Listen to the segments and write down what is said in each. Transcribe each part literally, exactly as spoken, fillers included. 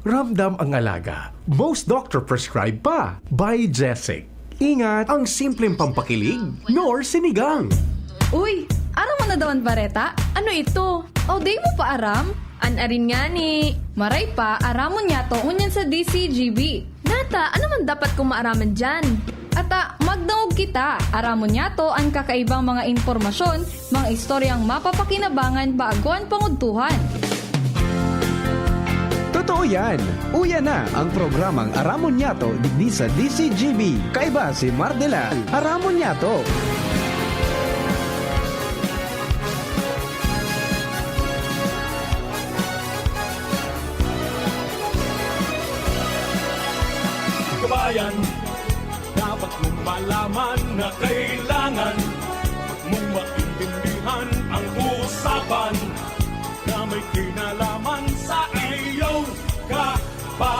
Ramdam ang alaga. Most doctor prescribe pa. By Jessic. Ingat ang simpleng pampakilig, nor sinigang. Uy, aram mo na daw an bareta? Ano ito? O, di mo pa aram? An arin ngani. Maray pa, aramon niyato ngunyan sa D C G B. Nata, ano man dapat kong maaraman diyan? Ata, magdangog kita. Aramon niyato an kakaibang mga impormasyon, mga istoryang mapapakinabangan bago an pangudtuhan. Totoo yan! Uya na ang programang Aramon Niyato digdi sa D C G B. Kaiba si Mardela. Aramon Niyato. Kabayan, dapat mong malaman na kailangan mong maintindihan ang usapan na may kinalaman sa iyong kapaligiran.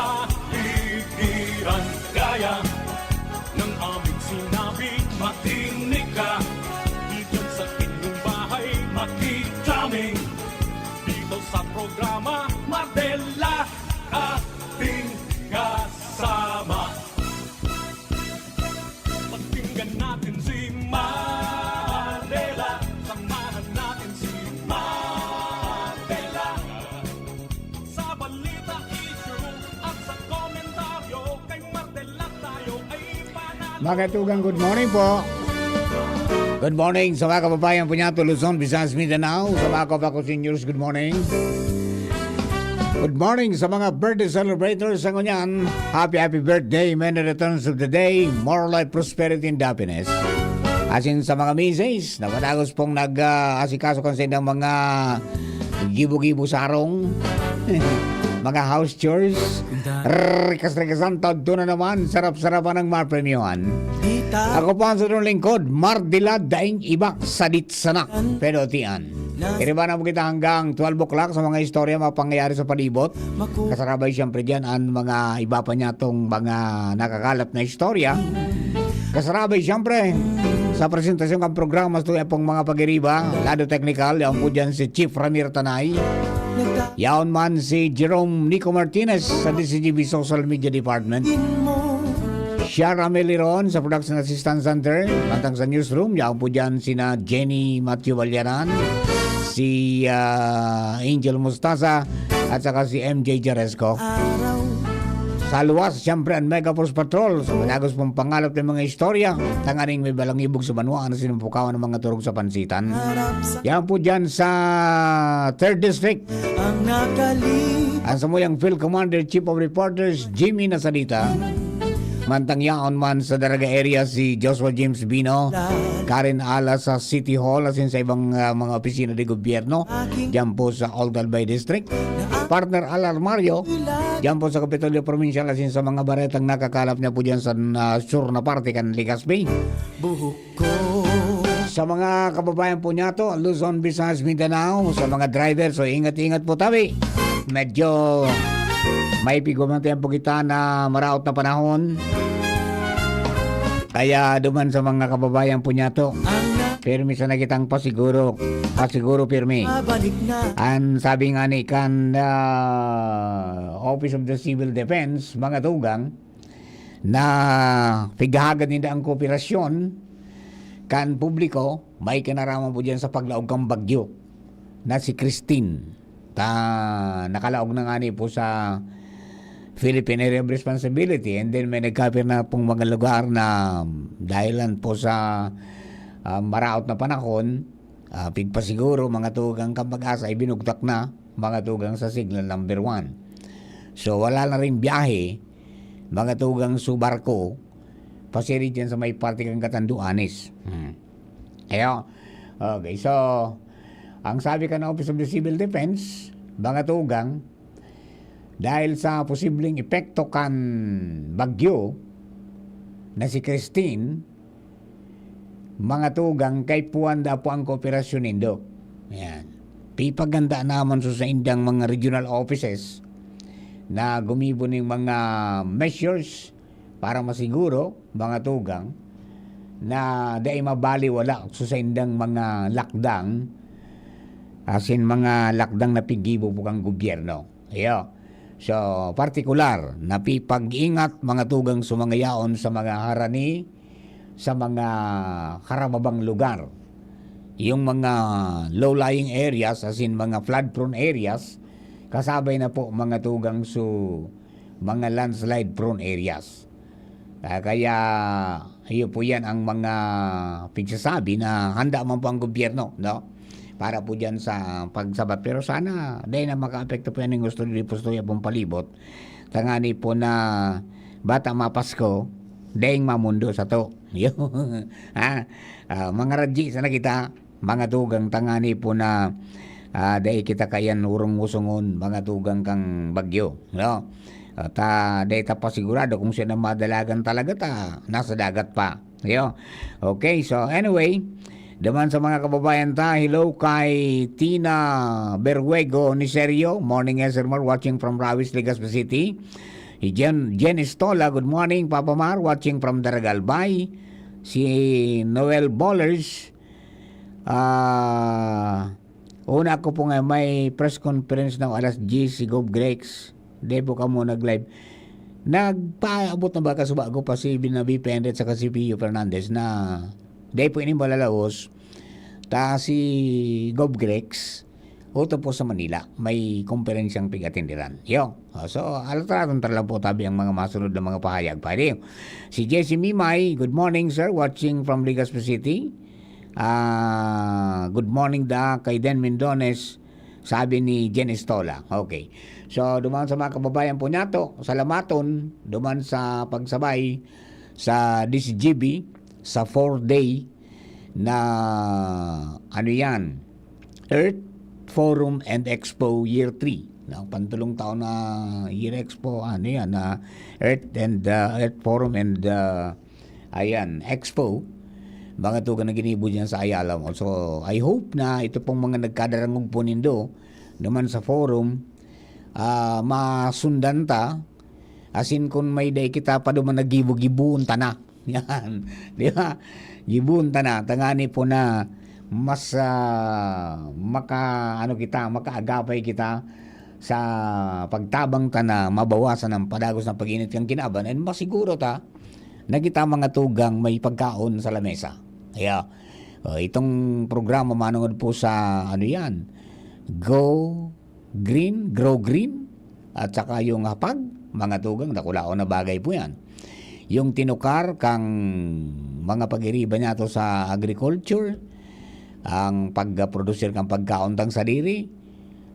Kaya ng aming sinabi, makinig ka. Diyan sa inyong bahay, makikita dito sa programa, Mardela, ating kasama. Pakinggan natin si Mardela, samahan natin si Mardela. Sa balita, issue, at sa komentaryo, kay Mardela tayo ay panalo. Mga tugang, good morning po. Good morning sa mga kababayan po niya, Luzon, Visayas, Mindanao. Sa mga kapwa ko seniors, good morning. Good morning sa mga birthday celebrators sa ngunyan. Happy, happy birthday, many returns of the day, more life, prosperity, and happiness. Asin sa mga misis, na matagos pong nag-asikaso kan sa inyong mga gibo-gibo sarong, mga house chores, rikas-rikasan, tadto na naman, sarap-sarapan ang mapremyohan. Ako po ang sa lingkod, Mardila, daing iba, sadit sana, pero tian. Iriba na mo kita hanggang twelve o'clock sa mga istorya, mga pangyayari sa palibot. Kasarabay siyempre dyan ang mga iba pa niya tong mga nakakalap na istorya. Kasarabay siyempre sa presentasyon ng programa sa tuya pong mga pag-iriba, lado teknikal, yaon po dyan si Chief Ramir Tanay. Yaon man si Jerome Nico Martinez sa D C G B Social Media Department. Shara Meliron sa Production Assistance Center, mantang sa newsroom, yaon po dyan sina Jenny Matthew Valyaran, si ah, Angel Mostaza, at saka si M J Jaresco. Sa luwas, siyempre, ang Mega Force Patrol. Sa matagos pong pangalap ng mga istorya, tanganing may balangibog sa banwa na sinumpukawan ng mga turog sa pansitan. Yan po dyan sa third District. Ang samuyang Field Commander, Chief of Reporters, Jimmy Nasalita. Mantang yaon man sa Daraga area si Joshua James Bino, Karen Ala sa City Hall asin sa ibang ah, mga opisina de gobyerno, diyan po sa Old Albay District. Partner Al Armario, diyan po sa Kapitolyo Provincial asin sa mga baretang nakakalap niya po diyan sa ah, sur na parte kan Legazpi. Sa mga kababayan po niya to, Luzon, Visayas, Mindanao, sa mga driver, so ingat-ingat po tabi. Medyo may pigumatian po kita na maraot na panahon. Kaya duman sa mga kababayan po niya to, pirmi sana kitang pasiguro, pasiguro pirmi. An sabi nga ni kan ah, Office of the Civil Defense, mga tugang, na pighahagad ninda ang kooperasyon kan publiko, may kinaraman po diyan sa paglaog kan bagyo na si Christine. Ta, nakalaog na ngani po sa Philippine Area of Responsibility, and then may nagkapir na pong mga lugar na dahilan po sa ah, maraot na panahon, ah, pigpasiguro, mga tugang kan Pag-asa, ibinugtak na, mga tugang sa signal number one. So, wala na rin biyahe, mga tugang su barko, pasiri dyan sa may parte kan Catanduanes. Hmm. Ayo. Okay, so, ang sabi kan Office of the Civil Defense, mga tugang, dahil sa posibleng epekto kan bagyo na si Christine, mga tugang, kay puwan da po ang kooperasyon nindo. Ayan. Pipaganda naman so sa indang mga regional offices na gumibo ning mga measures para masiguro, mga tugang, na dai mabaliwala so sa indang mga lakdang, asin mga lakdang na piggibo po kang gobyerno. Iyo. So, partikular, napipag-ingat mga tugang sa mga yaon sa mga harani, sa mga karababang lugar. Yung mga low-lying areas, as in mga flood-prone areas, kasabay na po mga tugang su mga landslide-prone areas. Ah, kaya iyo po yan ang mga pigsasabi na handa man po ang gobyerno, no? Para po dyan sa pagsabat. Pero sana, dahil na makaapekto po yan ng gusto ni Pusto ya pong palibot. Tangani po na bata mapasko, daing mamundo sa to. Yun. Ha? Ah, mga radji, sana kita, mga tugang tangani po na, ah, dai kita kayan urong-usongon, mga tugang kang bagyo, no? At, ah, dai ta pa sigurado kung sino ang madalagan talaga ta, nasa dagat pa. Yo. Okay, so anyway, duman sa mga kababayan ta, hello kay Tina Berwego ni Sergio. Morning, Sir Mar, watching from Rawis, Legazpi City. Si Jen, Jen Estola, good morning, Papa Mar, watching from Daragalbay. Si Noel Bowlers, ah, una ko po nga may press conference na alas diyes si Gov Grex. Di po kamo nag-live. Nagpaabot na ba kasubago pa si Binabi Pendet saka si Pio Fernandez na di po ini malalaos ta si Gov Grex, uto po sa Manila, may komperensyang pig-atenderan. Yo. Ah, so, altraton ta lang po tabi ang mga masunod na mga pahayag. Pwede. Si Jesse Mimay, good morning, sir. Watching from Legazpi City. Ah, good morning da kay Den Mendones, sabi ni Jen Estola. Okay. So, duman sa mga kababayan po nato, salamaton, duman sa pagsabay sa D C G B, sa four-day na, ano yan, Earth Forum and Expo Year three. No? Pantulong taon na Year Expo, ano yan, na Earth and, uh, Earth Forum and, uh, ayan, Expo. Mga tugang na ginibo dyan sa Ayala Mall. So, I hope na ito pong mga nagkadarangog po nindo naman sa forum, ah, masundan ta. Asin kun may dai kita pa duman naggibo-giboon ta na. Yan. Di ba? Giboon ta na. Tangani po na mas, ah, maka, ano kita, makaagapay kita sa pagtabang ta na mabawasan ang padagos na pag-init kan kinaban. And masiguro ta na kita mga tugang may pagkaon sa lamesa. Kaya, ah, itong programa manungod po sa, ano yan, Go Green, Grow Green, at saka yung hapag, mga tugang, dakulaon na bagay po yan. Yung tinukar kang mga pag-iriba niya to sa agriculture, ang pagprodusir kang pagkaon tang sadiri,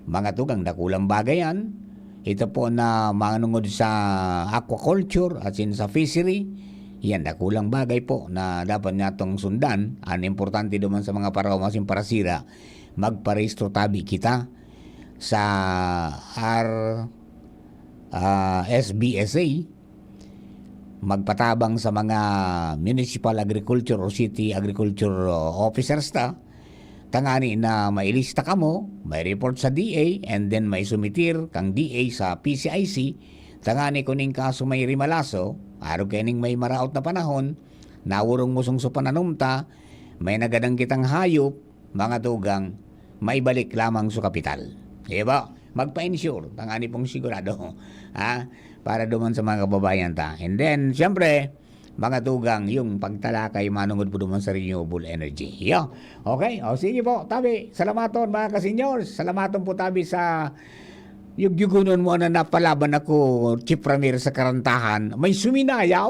mga tugang, dakulang bagay yan. Ito po na manungod sa aquaculture at sin sa fishery, yan, dakulang bagay po na dapat natong sundan. Ang importante duman sa mga paraoma sin parasira, magparehistro tabi kita sa R, ah, S B S A, magpatabang sa mga municipal agriculture o city agriculture, uh, officers ta, tangani na mailista kamo, may report sa D A, and then may sumitir kang D A sa P C I C, tangani kuning kaso may rimalaso, arog kaining may maraot na panahon, naurong musong sa pananom ta, may nagadan kitang hayop, mga tugang, maibalik lamang sa kapital. Di ba? Magpa-insure, tangani pong sigurado. Ha? Para duman sa mga kababayan ta. And then, siyempre, mga tugang, yung pagtalakay manungod po duman sa renewable energy. Yo. Okay? O, sige po, tabi. Salamaton, mga ka-seniors. Salamaton po tabi sa yugyugunon mo na napalaban ako, Chief Ramir, sa karantahan. May suminayaw?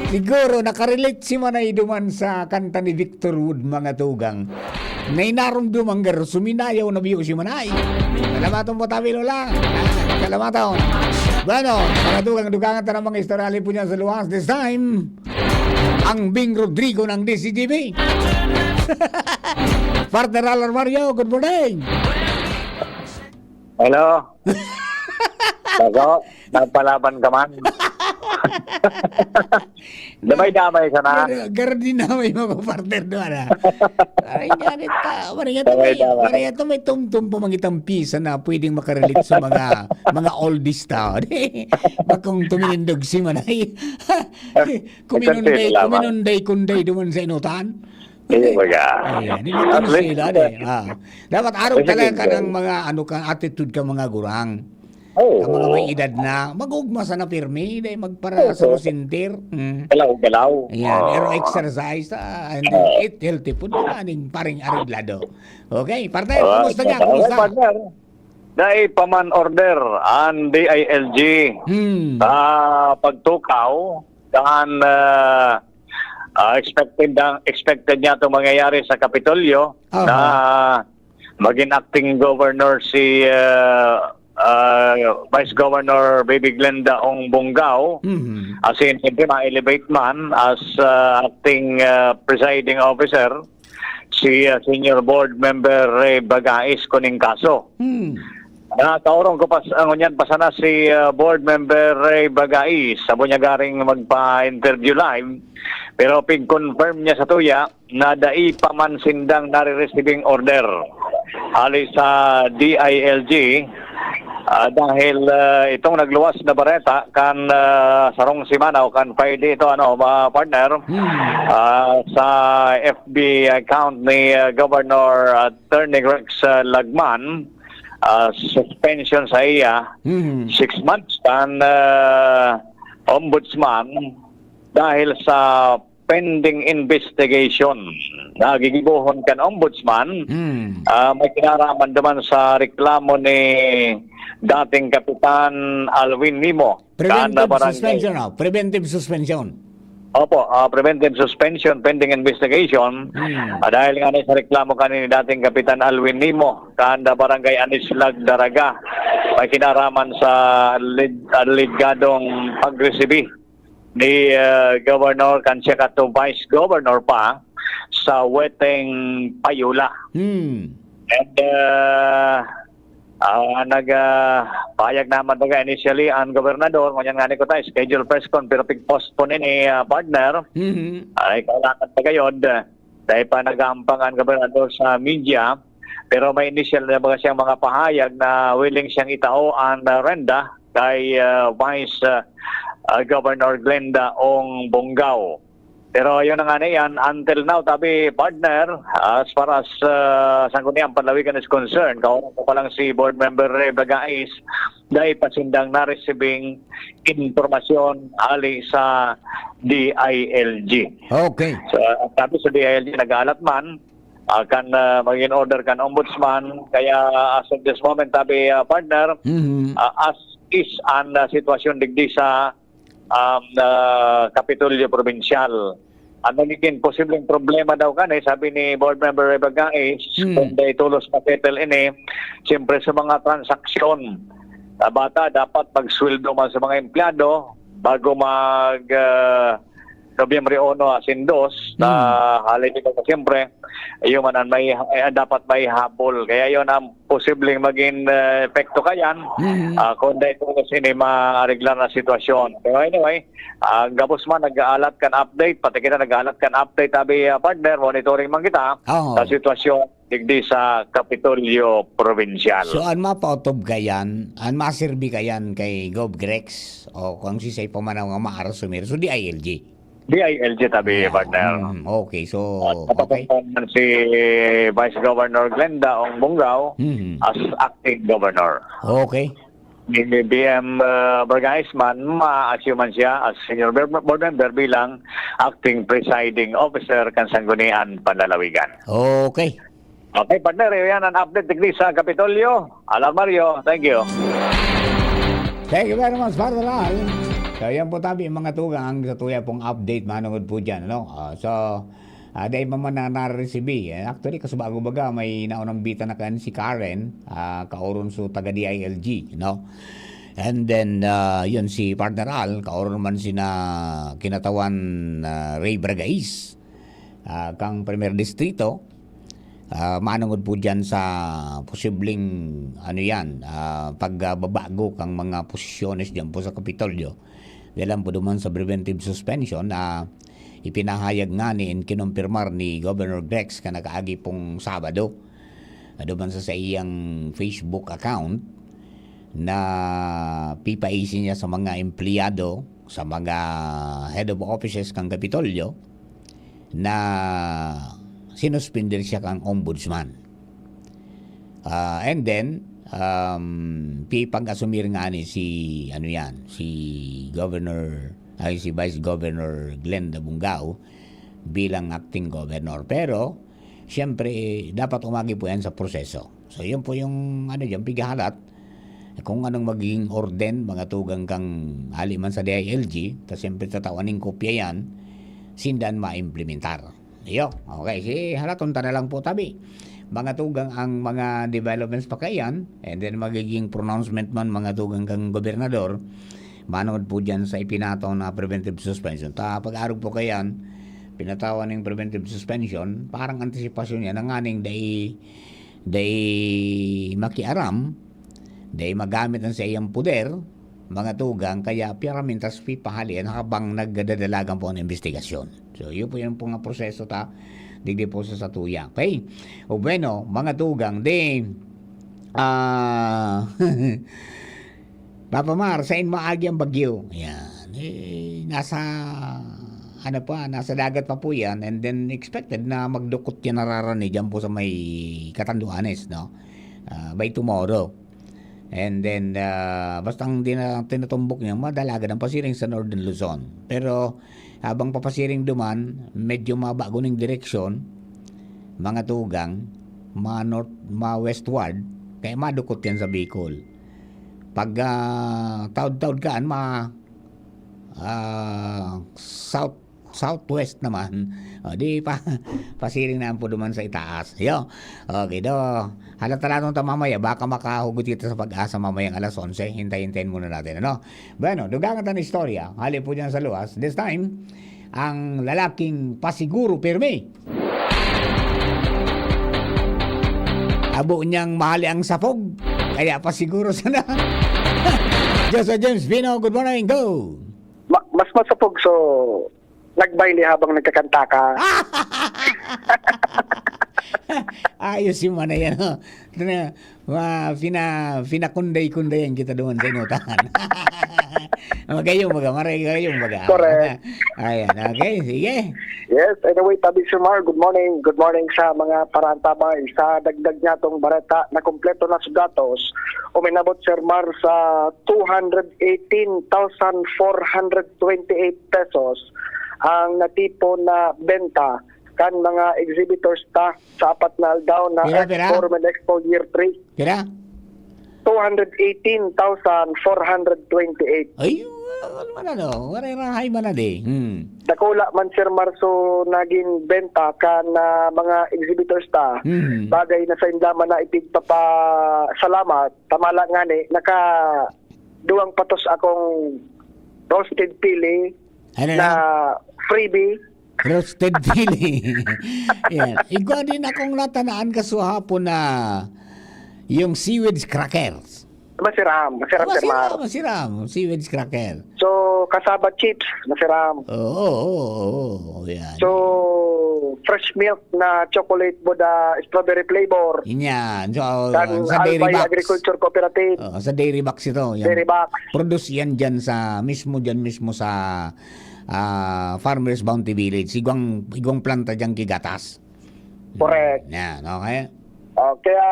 Siguro, nakarelate si Manay duman sa kanta ni Victor Wood, mga tugang. May narumduman garo, suminayaw na biyo si Manay. Salamaton po tabi, Lola. Salamaton. Bueno, mga tugang, dugangan ta ng mga istorya po niyan sa luwas. This time, ang Bing Rodrigo ng D C G B. Partner Alan Mario, good morning. Hello. Bago, nagpalaban ka man. Damay-damay ka na. Garo, garo din na may mga partner doon, ah. Ay, ganit ka. Maria to may, Damay-damay. Maria to may tumtum pa mangitang pisa na pwedeng makarelate sa mga, mga oldies tao. Bakong tuminindog si Manay. Kuminunday, Ikan pila, man. Kuminunday, kunday duman sa inutan. Hindi. Kumbaga, ayan, hindi ko at least, sila, eh. Ah. Dapat arog talaga ka ng mga, ano ka, attitude ka, mga gurang. Oo. Ang mga may edad na, mag-ugma sana pirmi, dahil magpara sa sintir. Mm. Galaw-galaw. Ayan, pero exercise, ah, and then eat healthy food, aning paring areglado. Okay, partner, kumusta ka? Kumusta? Partner? Dai pa man order an D I L G sa pagtukaw kan, ah, ah, expected na, expected niya itong mangyayari sa Kapitolyo na maging acting governor si, ah, ah, Vice Governor Baby Glenda Ong Bongao. Asin, siyempre, ma-elevate man as, ah, acting, ah, presiding officer si, ah, Senior Board Member Ray Bagais kuning kaso. Nakaurong ko pas-, ah, ngunyan pa sana si, ah, Board Member Ray Bagais, sabo niya garing magpa-interview live, pero pig-confirm niya sa tuya na dai pa man sindang nare-receiving order hali sa D I L G, ah, dahil, ah, itong nagluwas na bareta kan, ah, sarong semana o kan Friday ito, ano, mga partner, ah, sa F B account ni, ah, Governor Attorney Rex, ah, Lagman, ah, suspension sa iya, six months kan, ah, ombudsman dahil sa pending investigation na gigibohon kan ombudsman, ah, may kinaraman duman sa reklamo ni dating Kapitan Alwin Nimo, kan Preventive barangay. Suspension, oh. Preventive suspension. Opo, ah, preventive suspension pending investigation. Ah, dahil nga ni sa reklamo kanini dating Kapitan Alwin Nimo, kan barangay Anislag, Daraga, may kinaraman sa alleg-, alegadong pagresibi ni, ah, Governor kan siya kato Vice Governor pa sa Weteng Payula. And, ah, ah, nag, ah, pahayag naman baga initially ang gobernador, ngunyan nga ni ko tayo, schedule press con, pero pig-postpone ini, ah, partner. Ay, kailangan pa gayod. Dahil pa nag-aampang ang gobernador sa media, pero may initial na baga siyang mga pahayag na willing siyang itao ang, ah, renda kay, ah, Vice, ah, ah, Governor Glenda Ong Bongao. Pero yun na nga na yan, until now, tabi, partner, as far as, ah, Sangguniang Panlawigan is concerned, kaurong ko pa lang si Board Member Ray Bagais, dai pa sindang naresibing impormasyon hali sa D I L G. Okay. So, ang sabi sa D I L G, nag-aalat man, ah, kan, ah, magin order kan ombudsman. Kaya, as of this moment, tabi, ah, partner, ah, as is ang, ah, sitwasyon digdi sa, um, ah, Kapitolyo Probinsyal. Ang nagiging posibleng problema daw kan, eh, sabi ni Board Member Rebecca Ace, kung dai tolos ma-settle ini, siyempre sa mga transaksyon, ah, bata, dapat magsweldo man sa mga empleyado bago mag, ah, Nobyembre uno asin dos, na hali dito, siyempre, yun man ang may, eh, dapat may habol. Kaya yun ang posibleng maging, eh, epekto kayan, ah, kung dai tolos ini maareglar na sitwasyon. Pero anyway, ah, gabos man nag-aalat kan update, pati kita nag-aalat kan update, tabi, ah, partner, monitoring man kita sa sitwasyon digdi sa Kapitolyo Probinsyal. So, an mapaotob kayan, an maserbi kayan kay Gov Grex, o kung sisay pa man ang maarasumir, so D I L G. D I L G tabi, partner. Mm, okay, so, okay. Napapunta naman si Vice Governor Glenda Ong Bongao as acting governor. Okay. Ni B M, uh, Bargaisman, ma-assume man siya as senior board member bilang acting presiding officer kan Sanggunian Panlalawigan. Okay. Okay, partner, yan ang update digdi sa Kapitolyo. Alarmario, thank you. Thank you very much, Father Al. So, yan po tabi, mga tugang, sa tuya pong update, manungod po dyan, ano? Ah, so, ah, dahil pa man na naresibi. Eh, actually, kasi bago baga, may naunang bita na kan si Karen, ah, kauron su taga D I L G, no? And then, ah, yun, si Partner Al, kauron man sina kinatawan, ah, Ray Bragais, ah, kang Primer Distrito, ah, manungod po dyan sa posibleng, ano yan, ah, pagbabago kang mga posisyones dyan po sa Kapitolyo. Dahil po duman sa preventive suspension na ipinahayag nga ni and kinumpirmar ni Governor Grex ka nakaagi pong Sabado. Duman sa, sa iyang Facebook account na pipaisi niya sa mga empleyado, sa mga head of offices kang Kapitolyo, na sinuspender siya kan ombudsman. Ah, and then, um, pipag-asumir nga ni si, ano yan, si Governor, ay, si Vice Governor Glenda Bungao bilang acting governor. Pero, siyempre, dapat umagi po yan sa proseso. So, yun po yung, ano, yung pighahalat. Kung anong magiging orden, mga tugang, kan hali man sa D I L G, ta siyempre tatawan ning kopya yan, sinda an maimplementar. Iyo, okay. Si halaton ta na lang po tabi. Mga tugang ang mga developments pa kaiyan, and then magiging pronouncement man, mga tugang, kan gobernador, manod po dyan sa ipinataw na preventive suspension. Ta, pag-arog po kaiyan, pinatawan ning preventive suspension, parang antisipasyon niya na nganing dai, dai makiaram, dai magamit an saiyang poder, mga tugang, kaya piyara mintas pipahalian habang nagdadalagan po ang imbestigasyon. So, yun po yung mga proseso ta digdi po sa satuya. Okay? O bueno, mga tugang, di, ah, Papa Mar, sain maagi ang bagyo? Yan. Eh, nasa, ano pa, nasa dagat pa po yan, and then expected na magdukot yan nararani dyan po sa may Catanduanes, no? Ah, by tomorrow. And then, ah, basta ang dina-, tinatumbok niya, madalagan ang pasiring sa Northern Luzon. Pero habang papasiring duman, medyo mabago ning direksyon, mga tugang, ma-north, ma-westward, kaya madukot yan sa Bicol. Pag, ah, taud-taud kaan, ma-, ah, south, southwest naman. O, di pa, pasiring na ang puduman sa itaas. Yo. Okay, do. Halata lang ta mamaya, baka makahugot kita sa Pag-asa mamayang alas onse. Hintay-hintayin muna natin, ano? Bueno, dugangan ta na istorya. Hali po dyan sa luwas. This time, ang lalaking pasiguro pirmi. Abo niyang mahali ang sapog. Kaya pasiguro sana. Joshua James Vino, good morning. Go! Ma-, mas masapog so nagbayle habang nagkakanta ka. Ayos yung mana yan, oh. Ito na, ma-, pina-, pinakunday-kundayan kita duman sa inutangan. Magayong baga, magayong baga. Correct. Ayan, okay, sige. Yes, anyway, Tabi Sumar, good morning. Good morning sa mga parantabay. Sa dagdag niya tong bareta na kompleto na sa datos, uminabot, Sir Mar, sa two hundred eighteen thousand four hundred twenty-eight pesos ang natipon na benta kan mga exhibitors ta sa apat na aldaw na Pira, pira? Expo Roman Expo Year three. Pira? Two hundred eighteen thousand four hundred twenty-eight. Ay, ano man ano? Waray rahay man na di. Hmm. Dakula man, Sir Mar, so naging benta kan, ah, mga exhibitors ta. Hmm. Bagay na sa inda man na ipigpapasalamat, tamala ngani, naka duwang patos akong roasted pili Ano na na? Freebie. Roasted pili. Yan. Igwa din akong natanaan kasuhapon na yung seaweed crackers. Masiram, masiram, Sir Mar. Masiram, masiram. Seaweed cracker. So, cassava chips, masiram. Oo, oo, oo, oo, yan. So, fresh milk na chocolate boda strawberry flavor. Yan. So, Kan sa Dairy Albay Box. Agriculture Cooperative. Oo, sa Dairy Box ito. Yan. Dairy Box. Produce yan dyan sa, mismo dyan mismo sa, ah, Farmers Bounty Village. Igwang, igwang planta dyan kigatas. Correct. Yan, okay? Ah, kaya,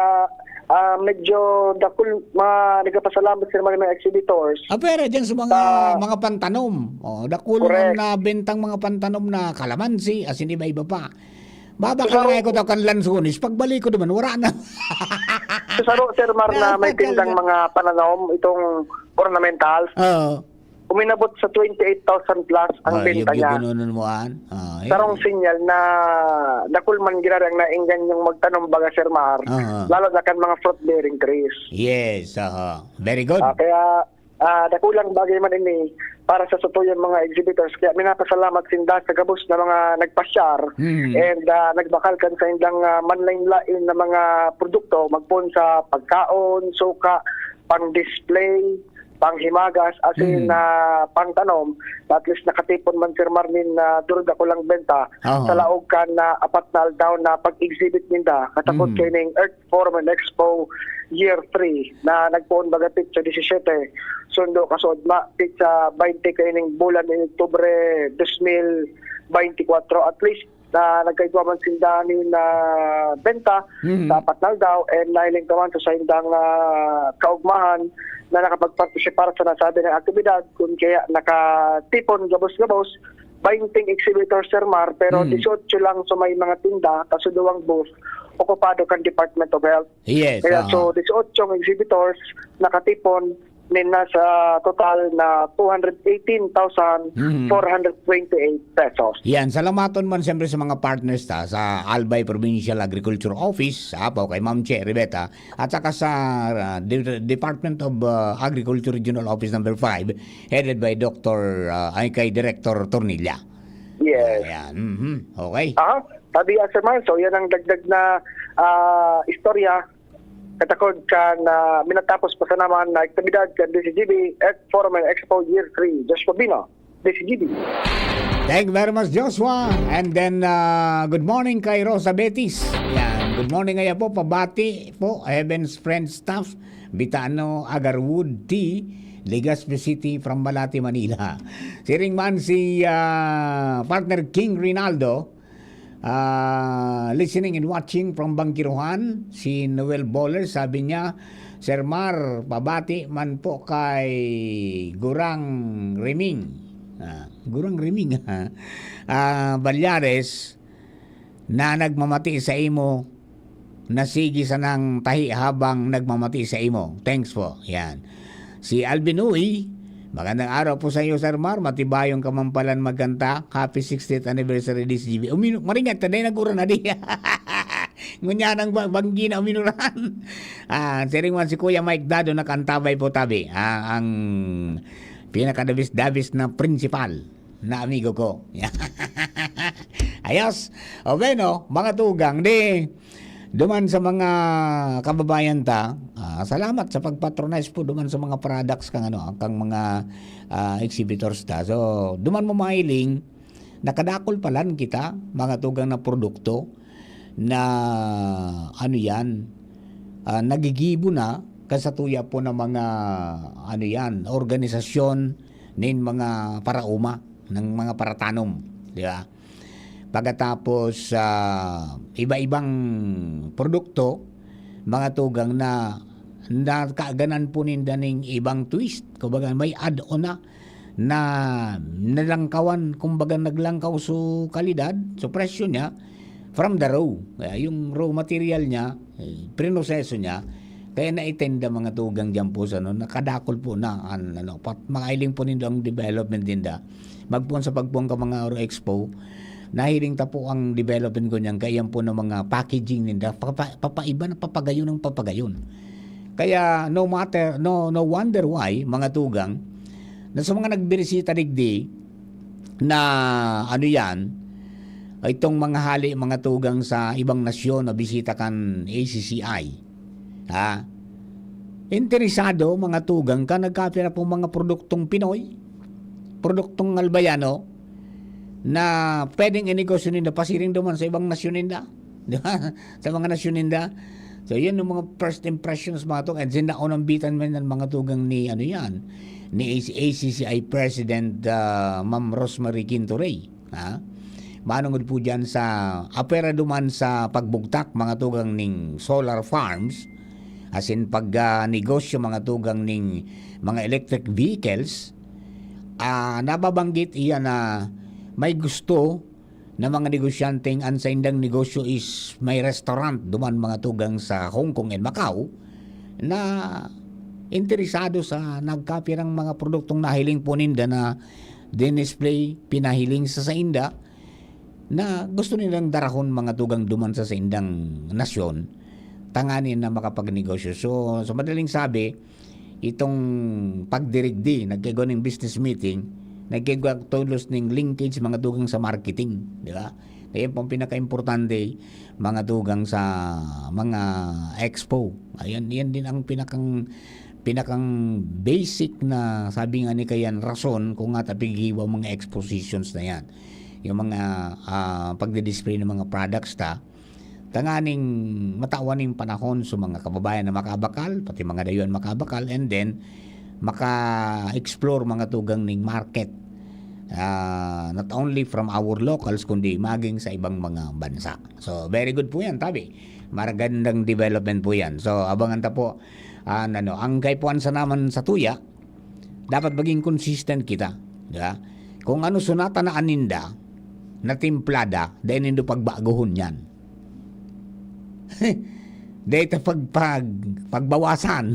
ah, medyo dakul, ma-, nagpapasalamat sila mga, mga exhibitors. Ah, pero dyan sa mga, Ah. mga pantanom. Oh, dakul Correct. ang nabentang mga pantanom na kalamansi, asin iba-iba pa. Babakal Sa nga ako daw kan Lanzones, pagbalik ko naman, wala na. Sa Saro, Sir Mar, na may Napakalda. tindang mga pananom, itong ornamentals. Oo. Uminabot sa twenty-eight thousand plus ang Ah, benta yug-, niya. Yug-, yug-, mo, an? Ah, yun. Sarong sinyal na dakul man giraray ang naenggan yung magtanom, baga, Sir Mar, Ah. lalo na kan mga fruit-bearing trees. Yes, aha. Very good. Ah, kaya, ah, dakulang bagay man ini para sa satuyang mga exhibitors. Kaya minapasalamat sinda sa gabos na mga nagpasyar Hmm. and, ah, nagbakal kan sa indang, ah, manlain-lain na mga produkto, magpoon sa pagkaon, suka, pang-display, panghimagas, asin Hmm. na pangtanom, na at least nakatipon man, Sir Mar, nin, ah, durudakulang benta Aha. sa laog kan, ah, apat na aldaw na pag-exhibit ninda, katakod Hmm. kaining Earth Forum and Expo Year three na nagpoon baga petsa disisiete, sundo kasuodma petsa baynte kaining bulan nin Oktubre dos mil baynte kwatro. At least, na nagkaigwa man sinda nin, ah, benta Mhm. sa apat na aldaw, and nahiling pa man sa saindang, ah, kaugmahan na nakapagpartisipar sa nasabi na aktibidad, kun kaya nakatipon gabos-gabos, bainting exhibitor, Sir Mar, pero Mhm. dieciocho lang sa may mga tinda, kaso duwang booth, okupado kan Department of Health. Yes, Kaya aha. so, dieciocho ang exhibitors nakatipon nin nasa total na two hundred eighteen thousand four hundred twenty-eight pesos. Yan, salamaton man siyempre sa mga partners ta sa Albay Provincial Agriculture Office, sa Apaw, kay Ma'am Che Riveta, at saka sa, ah, De-, Department of, ah, Agriculture Regional Office number five, headed by Doctor, ah, ay, kay Director Tornilla. Yes. Ayan, mhm, okay. Aha, sabi nga, Sir Mar, so yan ang dagdag na, ah, istorya. Katakod kan, ah, minatapos pa sana man na aktibidad kan D C G B at Forum and Expo Year three. Joshua Bino, D C G B. Thank you very much, Joshua. And then, ah, good morning kay Rosa Betis. Yan. Good morning, ngaya po. Pabati po, Heaven's Friend staff, Bitano, Agarwood, T, Legazpi City, from Malate, Manila. Siring man si, ah, partner King Rinaldo, ah, listening and watching from Bangkiruhan, si Noel Bowler, sabi niya, "Sir Mar, pabati man po kay Gurang Riming." Ah, Gurang Riming, ha? Ah, Balyares, na nagmamati sa imo, na sige sanang tahi habang nagmamati sa imo. Thanks po. Yan. Si Alvin Uy, "Magandang araw po sa iyo, Sir Mar. Matibayong ka man palan magkanta. Happy sixtieth anniversary, D C G B." Umino-, maringat ka, dahil nag-uran na di. Ngunyan ang ba-, banggi na uminuran. Ah, siring man si Kuya Mike Dado, nakantabay po tabi. Ah, ang pinakadabis-dabis na prinsipal na amigo ko. Ayos. O bueno, mga tugang, di, duman sa mga kababayan ta, ah, salamat sa pagpatronize po duman sa mga products kang ano, kang mga, ah, exhibitors ta. So, duman mo mahiling, nakadakol palan kita, mga tugang na produkto na, ano yan, ah, nagigibo na kan satuya po na mga, ano yan, organisasyon nin mga paraoma, ng mga paratanom, di ba? Pagkatapos, ah, iba-ibang produkto, mga tugang na nakaganan po ninda ning ibang twist. Kumbaga, may add-on na, na nalangkawan, kumbaga, naglangkaw so kalidad, so presyo niya, from the raw. Kaya yung raw material niya, eh, prinoseso niya, kaya naitenda mga tugang diyan po sa ano, nakadakol po na an-, ano, pat-, mga hiling po nindo ang development ninda. Magpoon sa pagpoon ka mga Oro Expo, nahiling ta po ang development ko niyan, kaya yan po ng mga packaging ninda, papa-, papaiba na papagayon ng papagayon. Kaya no matter, no, no wonder why, mga tugang, na sa mga nagbirisita digdi, na ano yan, itong mga hali, mga tugang sa ibang nasyon na bisita kan A C C I. Ha? Interesado, mga tugang ka, nagkapira pong mga produktong Pinoy, produktong Albayano, na pwedeng inegosyo ninda, pasiring duman sa ibang nasyon ninda. Di ba? Sa mga nasyon ninda. So, yun yung mga first impressions, mga tugang. And then, naunambitan man ng mga tugang ni, ano yan, ni A C C I President, ah, Ma'am Rosemary Quinto Rey. Ha? Manungod po dyan sa apwera duman sa pagbugtak, mga tugang ning solar farms, asin pag, ah, negosyo, mga tugang ning mga electric vehicles, ah, nababanggit iyan na may gusto na mga negosyanteng an saindang negosyo is may restaurant duman, mga tugang, sa Hong Kong and Macau na interesado sa nagkapirang mga produktong nahiling po ninda na dinisplay, pinahiling sa sainda, na gusto nilang darahon, mga tugang, duman sa saindang nasyon, tanganing na makapagnegosyo. So, sa madaling sabi, itong pagdirigdi, nagkaigwa ning business meeting, nagkaigwa tolos ning linkage, mga tugang, sa marketing, di ba? Kaya yan po ang pinakaimportante, mga tugang, sa mga expo. Ayan, yan din ang pinakang, pinakang basic na, sabi nga ni Kayan, rason kung nga ta pighiwa ang mga expositions na yan. Yung mga, ah, pagdi-display ng mga products ta, tanganing matawan ning panahon sa mga kababayan na makabakal, pati mga dayuhan makabakal, and then maka-explore, mga tugang, ning market Ah, not only from our locals, kundi maging sa ibang mga bansa. So, very good po yan, tabi. Magandang development po yan. So, abangan ta po, ah, ano, ang kaipuhan sa naman sa tuya, dapat maging consistent kita. Di ba? Kung ano sunata na aninda, na timplada, dahil nindo pagbaguhon yan. Dahil ta pag, pag, pagbawasan,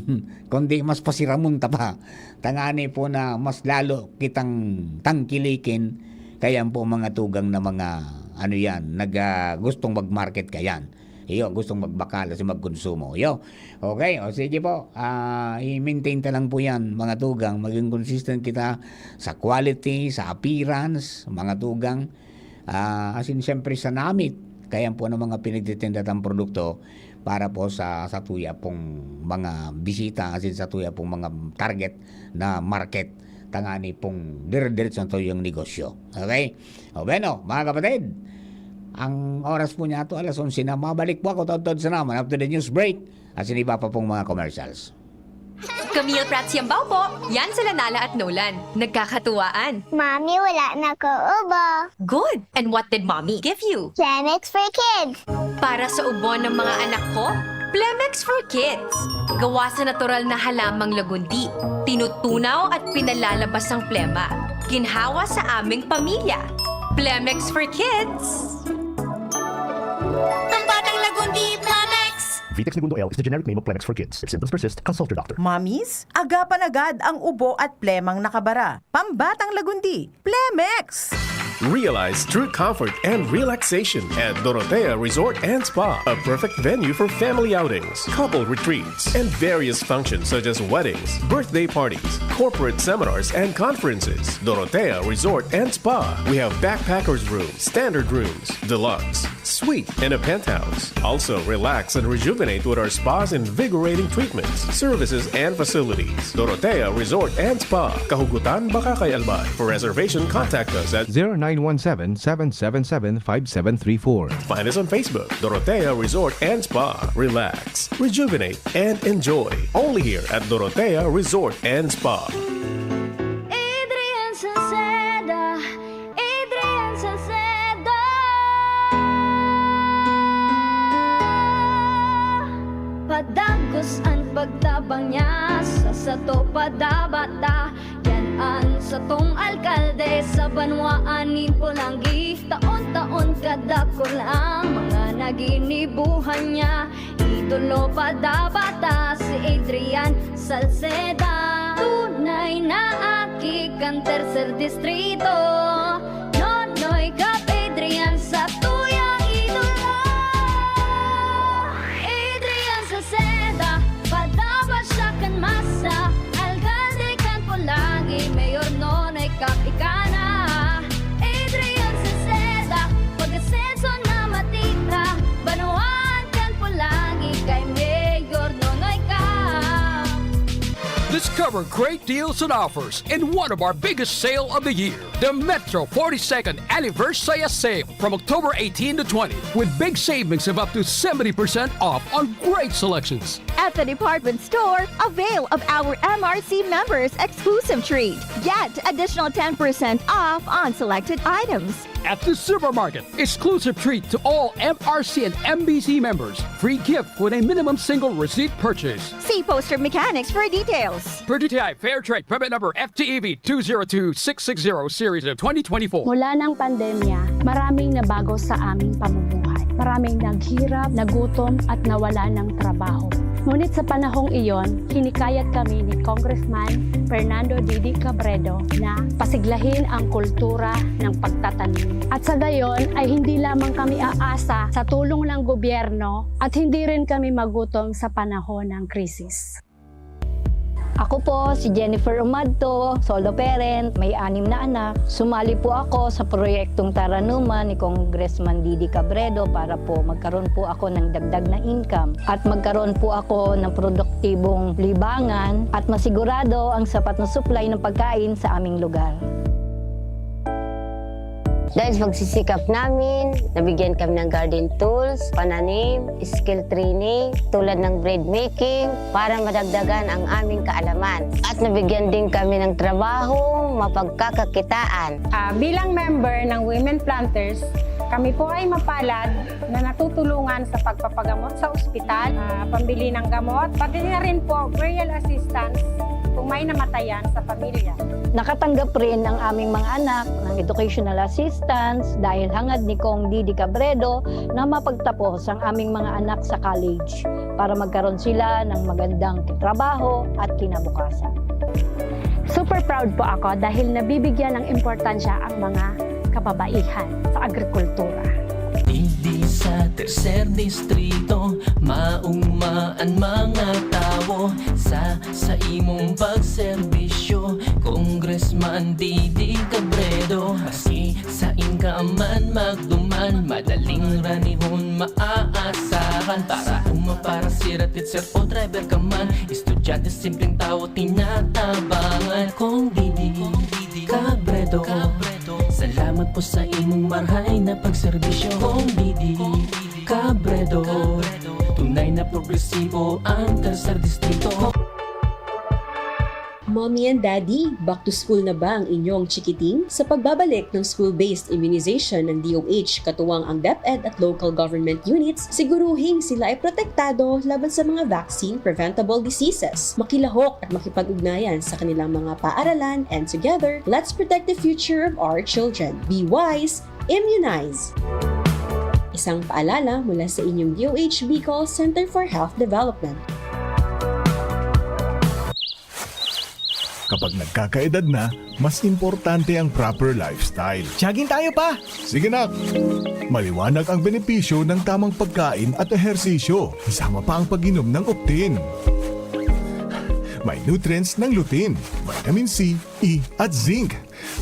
kundi mas pasiramon ta pa. Tangani po na mas lalo kitang tangkilikin, kaya po mga tugang na mga, ano yan, nag, ah, gustong mag-market kayan. Iyo, gustong magbakal, kasi magkonsumo. Iyo, okay, o sige po, ah, i-maintain ta lang po yan, mga tugang. Maging consistent kita sa quality, sa appearance, mga tugang. Ah, as in, siyempre, sa namit, kaya po ng mga pinagtitinda tang produkto para po sa, sa tuya pong mga bisita, as in, sa tuya pong mga target na market, tangani pong dire-diretso ang tuyong negosyo. Okay? O, bueno, mga kapatid, ang oras po niya to, alas onse na. Mabalik po ako, taod-taod sa naman, after the news break, at siniba pa pong mga commercials. Camille Prats Yambao po. Yan sila Nala at Nolan. Nagkakatuwaan. Mami, wala na ko ubo. Good. And what did Mommy give you? Plemex for Kids. Para sa ubo ng mga anak ko, Plemex for Kids. Gawa sa natural na halamang lagundi. Tinutunaw at pinalalabas ang plema. Ginhawa sa aming pamilya. Plemex for Kids. Pambatang lagundi, Plemex. Vitex Negundo L is the generic name of Plemex for Kids. If symptoms persist, consult your doctor. Mommies, agapan agad ang ubo at plemang nakabara. Pambatang lagundi, Plemex! Realize true comfort and relaxation at Dorotea Resort and Spa, a perfect venue for family outings, couple retreats, and various functions such as weddings, birthday parties, corporate seminars, and conferences. Dorotea Resort and Spa. We have backpackers room, standard rooms, deluxe, suite, and a penthouse. Also, relax and rejuvenate with our spa's invigorating treatments, services, and facilities. Dorotea Resort and Spa, Kahugutan, Bacacay, Albay. For reservation, contact us at zero nine one seven, seven seven seven, five seven three four. Find us on Facebook, Dorotea Resort and Spa. Relax, rejuvenate, and enjoy. Only here at Dorotea Resort and Spa. Adrian Salceda, Adrian Salceda. Padagos an pagtabang niya sa sato padabata. Yan an satong alkalde sa banwaan nin Polangui. Taon-taon kadakul ang mga naginibuhan niya. Idolo padabata si Adrian Salceda. Tunay na aki kan tercer distrito. Nonoy Cap Adrian sa tuyang idolo. Adrian Salceda, padaba siya kan masa. Alkalde kan Polangui, Mayor Nonoy Cap ika na. Adrian Salceda, pag-asenso na matira. Banwaan kan Polangui kay Mayor Nonoy Cap. Discover great deals and offers in one of our biggest sale of the year, the Metro forty-second Anniversary Sale from October eighteen to twenty, with big savings of up to seventy percent off on great selections. At the department store, avail of our M R C members exclusive treat. Get additional ten percent off on selected items. At the supermarket, exclusive treat to all M R C and M B C members. Free gift with a minimum single receipt purchase. See poster mechanics for details. Per D T I Fair Trade Permit Number F T E V two zero two six six zero, series of twenty twenty-four. Mula ng pandemya, maraming nabago sa aming pamumuhay. Maraming naghirap, nagutom, at nawala ng trabaho. Ngunit sa panahong iyon, hinikayat kami ni Congressman Fernando Didi Cabredo na pasiglahin ang kultura ng pagtatanim. At sa gayon ay hindi lamang kami aasa sa tulong ng gobyerno at hindi rin kami magutom sa panahon ng krisis. Ako po si Jennifer Umadto, solo parent, may anim na anak. Sumali po ako sa proyektong Taranuman ni Congressman Didi Cabredo para po magkaroon po ako ng dagdag na income at magkaroon po ako ng produktibong libangan at masigurado ang sapat na supply ng pagkain sa aming lugar. Dahil sa pagsisikap namin, nabigyan kami ng garden tools, pananim, skill training, tulad ng bread making, para madagdagan ang aming kaalaman. At nabigyan din kami ng trabaho, mapagkakakitaan. Ah, bilang member ng Women Planters, kami po ay mapalad na natutulungan sa pagpapagamot sa ospital, ah, pambili ng gamot, pati na rin po burial assistance kung may namatayan sa pamilya. Nakatanggap rin ang aming mga anak ng educational assistance dahil hangad ni Cong Didi Cabredo na mapagtapos ang aming mga anak sa college para magkaroon sila ng magandang trabaho at kinabukasan. Super proud po ako dahil nabibigyan ng importansya ang mga kababaihan sa agrikultura. Digdi sa tercer distrito, mauma an mga tawo sa, sa imong pagserbisyo, Congressman Didi Cabredo. Maski sain ka man magduman, madaling ranihon maaasahan. Para uma, para sira, teacher o driver ka man, estudyante, simpleng tawo, tinatabangan. Cong Didi Cabredo, salamat po sa imong marhay na pagserbisyo. Cong Didi Cabredo, tunay na progresibo ang Tercer Distrito. Mommy and Daddy, back to school na ba ang inyong chikiting? Sa pagbabalik ng school-based immunization ng D O H katuwang ang DepEd at local government units, siguruhing sila ay protektado laban sa mga vaccine-preventable diseases. Makilahok at makipag-ugnayan sa kanilang mga paaralan, and together, let's protect the future of our children. Be wise, immunize! Isang paalala mula sa inyong D O H Bicol Center for Health Development. Kapag nagkakaedad na, mas importante ang proper lifestyle. Jogging tayo, pa! Sige, nak! Maliwanag ang benepisyo ng tamang pagkain at ehersisyo, kasama pa ang pag-inom ng Optin. May nutrients ng lutein, vitamin C, E, at zinc.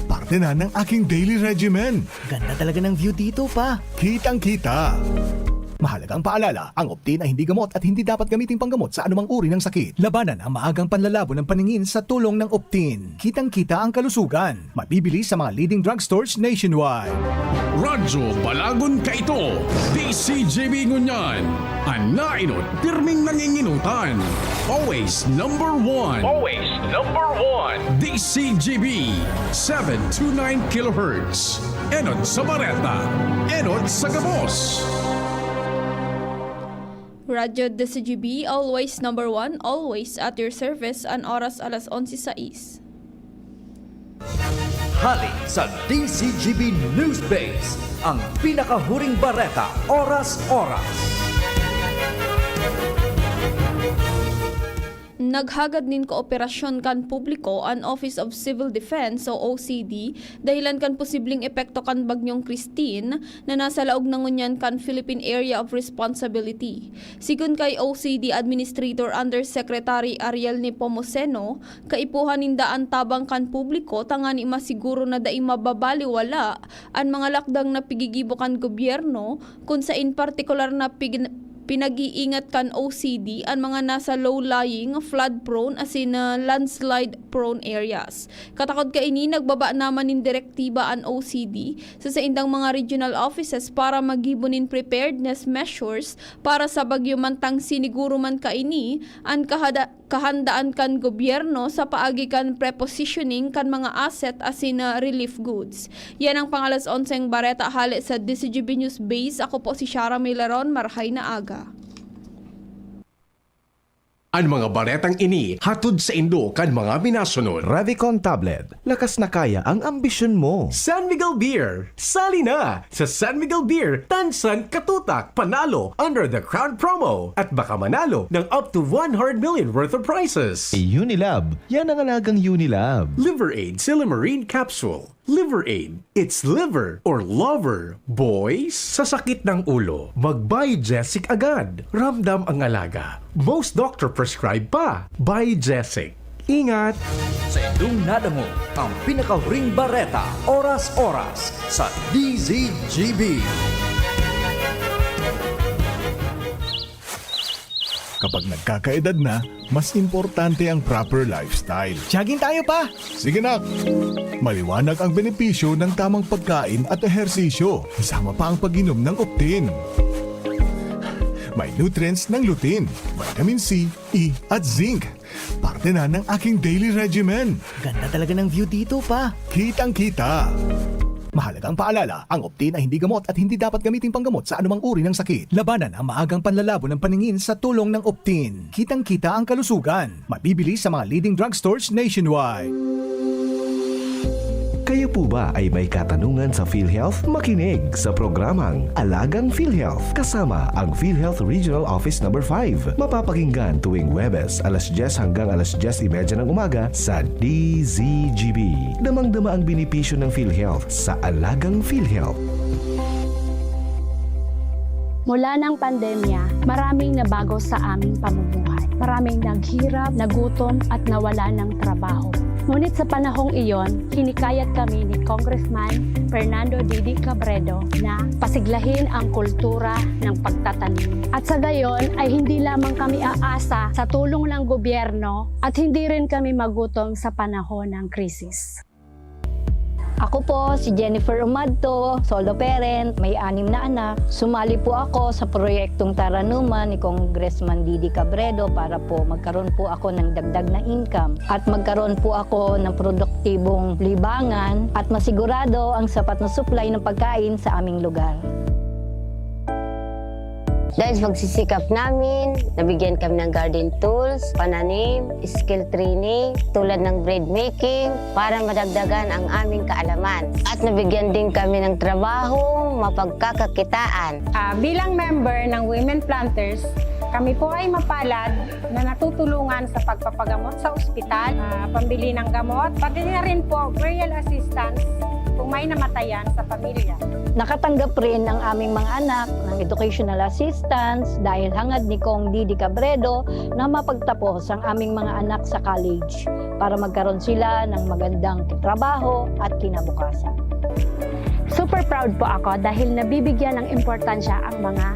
Parte na ng aking daily regimen. Ganda talaga ng view dito, pa! Kitang-kita! Mahalagang paalala, ang Optin ay hindi gamot at hindi dapat gamiting panggamot sa anumang uri ng sakit. Labanan ang maagang panlalabo ng paningin sa tulong ng Optin. Kitang-kita ang kalusugan. Mabibili sa mga leading drugstores nationwide. Radyo Balagon Kaito, D C G B Ngunyan, an nainot pirming nanginginutan. Always number one. Always number one. D C G B, seven two nine kilohertz. Enot sa bareta, enot sa gabos. Radyo D C G B, always number one, always at your service, an oras alas onse sais. Hali sa D C G B News Base, ang pinakahuring bareta, oras-oras. Naghagad nin kooperasyon kan publiko an Office of Civil Defense o O C D dahilan kan posibleng epekto kan Bagyong Christine na nasa laog na ngunyan kan Philippine Area of Responsibility. Sigon kay O C D Administrator Undersecretary Ariel Nepomuceno, kaipuhan ninda an tabang kan publiko tangani masiguro na dai mababaliwala an mga lakdang na pigigibo kan gobyerno, kun sain partikular na pig- pinag-iingat kan O C D an mga nasa low-lying, flood-prone asin, ah, landslide-prone areas. Katakod kaini, nagbaba naman nin direktiba an O C D sa saindang mga regional offices para maggibo nin preparedness measures para sa bagyo, mantang siniguro man kaini an kahada- kahandaan kan gobyerno sa paagi kan prepositioning kan mga asset asin, ah, relief goods. Yan ang pang-alas onseng bareta hale sa D C G B News Base. Ako po si Shara Milaron. Marhay na aga. An mga baretang ini hatod saindo kan mga minasunod. Revicon Tablet. Lakas na kaya ang ambisyon mo. San Miguel Beer! Sali na! Sa San Miguel Beer, tansan katutak, panalo under the Crown Promo! At baka manalo ng up to one hundred million worth of prizes! Unilab, yan ang alagang Unilab. Liver Aid Silymarin Capsule. Liver Aid. It's liver or lover, boys. Sa sakit ng ulo, mag-Biogesic agad. Ramdam ang alaga. Most doctor prescribe pa. Biogesic. Ingat! Sa indong nadangog ang pinakahuring bareta, oras-oras, sa D Z G B. Kapag nagkakaedad na, mas importante ang proper lifestyle. Jogging tayo, Pa! Sige, nak! Maliwanag ang benepisyo ng tamang pagkain at ehersisyo, kasama pa ang pag-inom ng Optin. May nutrients ng lutein, vitamin C, E, at zinc. Parte na ng aking daily regimen. Ganda talaga ng view dito, Pa. Kitang-kita. Mahalagang paalala, ang Optin ay hindi gamot at hindi dapat gamiting panggamot sa anumang uri ng sakit. Labanan ang maagang panlalabo ng paningin sa tulong ng Optin. Kitang-kita ang kalusugan. Mabibili sa mga leading drugstores nationwide. Kayo po ba ay may katanungan sa PhilHealth? Makinig sa programang Alagang PhilHealth kasama ang PhilHealth Regional Office Number five. Mapapakinggan tuwing Huwebes, alas dyes hanggang alas dyes y media ng umaga sa D Z G B. Damang-dama ang benepisyo ng PhilHealth sa Alagang PhilHealth. Mula ng pandemya, maraming nabago sa aming pamumuhay. Maraming naghirap, nagutom, at nawala ng trabaho. Ngunit sa panahong iyon, hinikayat kami ni Congressman Fernando Didi Cabredo na pasiglahin ang kultura ng pagtatanim. At sa gayon ay hindi lamang kami aasa sa tulong ng gobyerno at hindi rin kami magutom sa panahon ng krisis. Ako po si Jennifer Umadto, solo parent, may anim na anak. Sumali po ako sa proyektong Taranuman ni Congressman Didi Cabredo para po magkaroon po ako ng dagdag na income at magkaroon po ako ng produktibong libangan at masigurado ang sapat na supply ng pagkain sa aming lugar. Dahil sa pagsisikap namin, nabigyan kami ng garden tools, pananim, skill training, tulad ng bread making, para madagdagan ang aming kaalaman. At nabigyan din kami ng trabaho, mapagkakakitaan. Ah, bilang member ng Women Planters, kami po ay mapalad na natutulungan sa pagpapagamot sa ospital, ah, pambili ng gamot, pati na rin po burial assistance kung may namatayan sa pamilya. Nakatanggap rin ang aming mga anak ng educational assistance dahil hangad ni Cong Didi Cabredo na mapagtapos ang aming mga anak sa college para magkaroon sila ng magandang trabaho at kinabukasan. Super proud po ako dahil nabibigyan ng importansya ang mga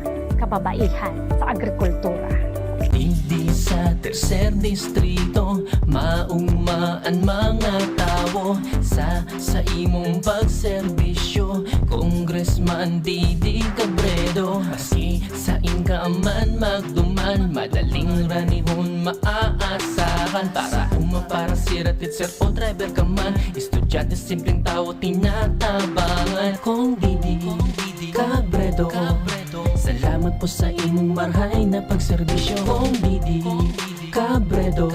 kababaihan sa agrikultura. Digdi sa tercer distrito, maugma an mga tawo sa, sa imong pagserbisyo, Congressman Didi Cabredo. Maski sain ka man magduman, madaling ranihon maaasahan. Para uma, para sira, teacher o driver ka man, estudyante, simpleng tawo, tinatabangan. Cong Didi Cabredo, salamat po sa imong marahay na pagserbisyo. Cong Didi Cabredo,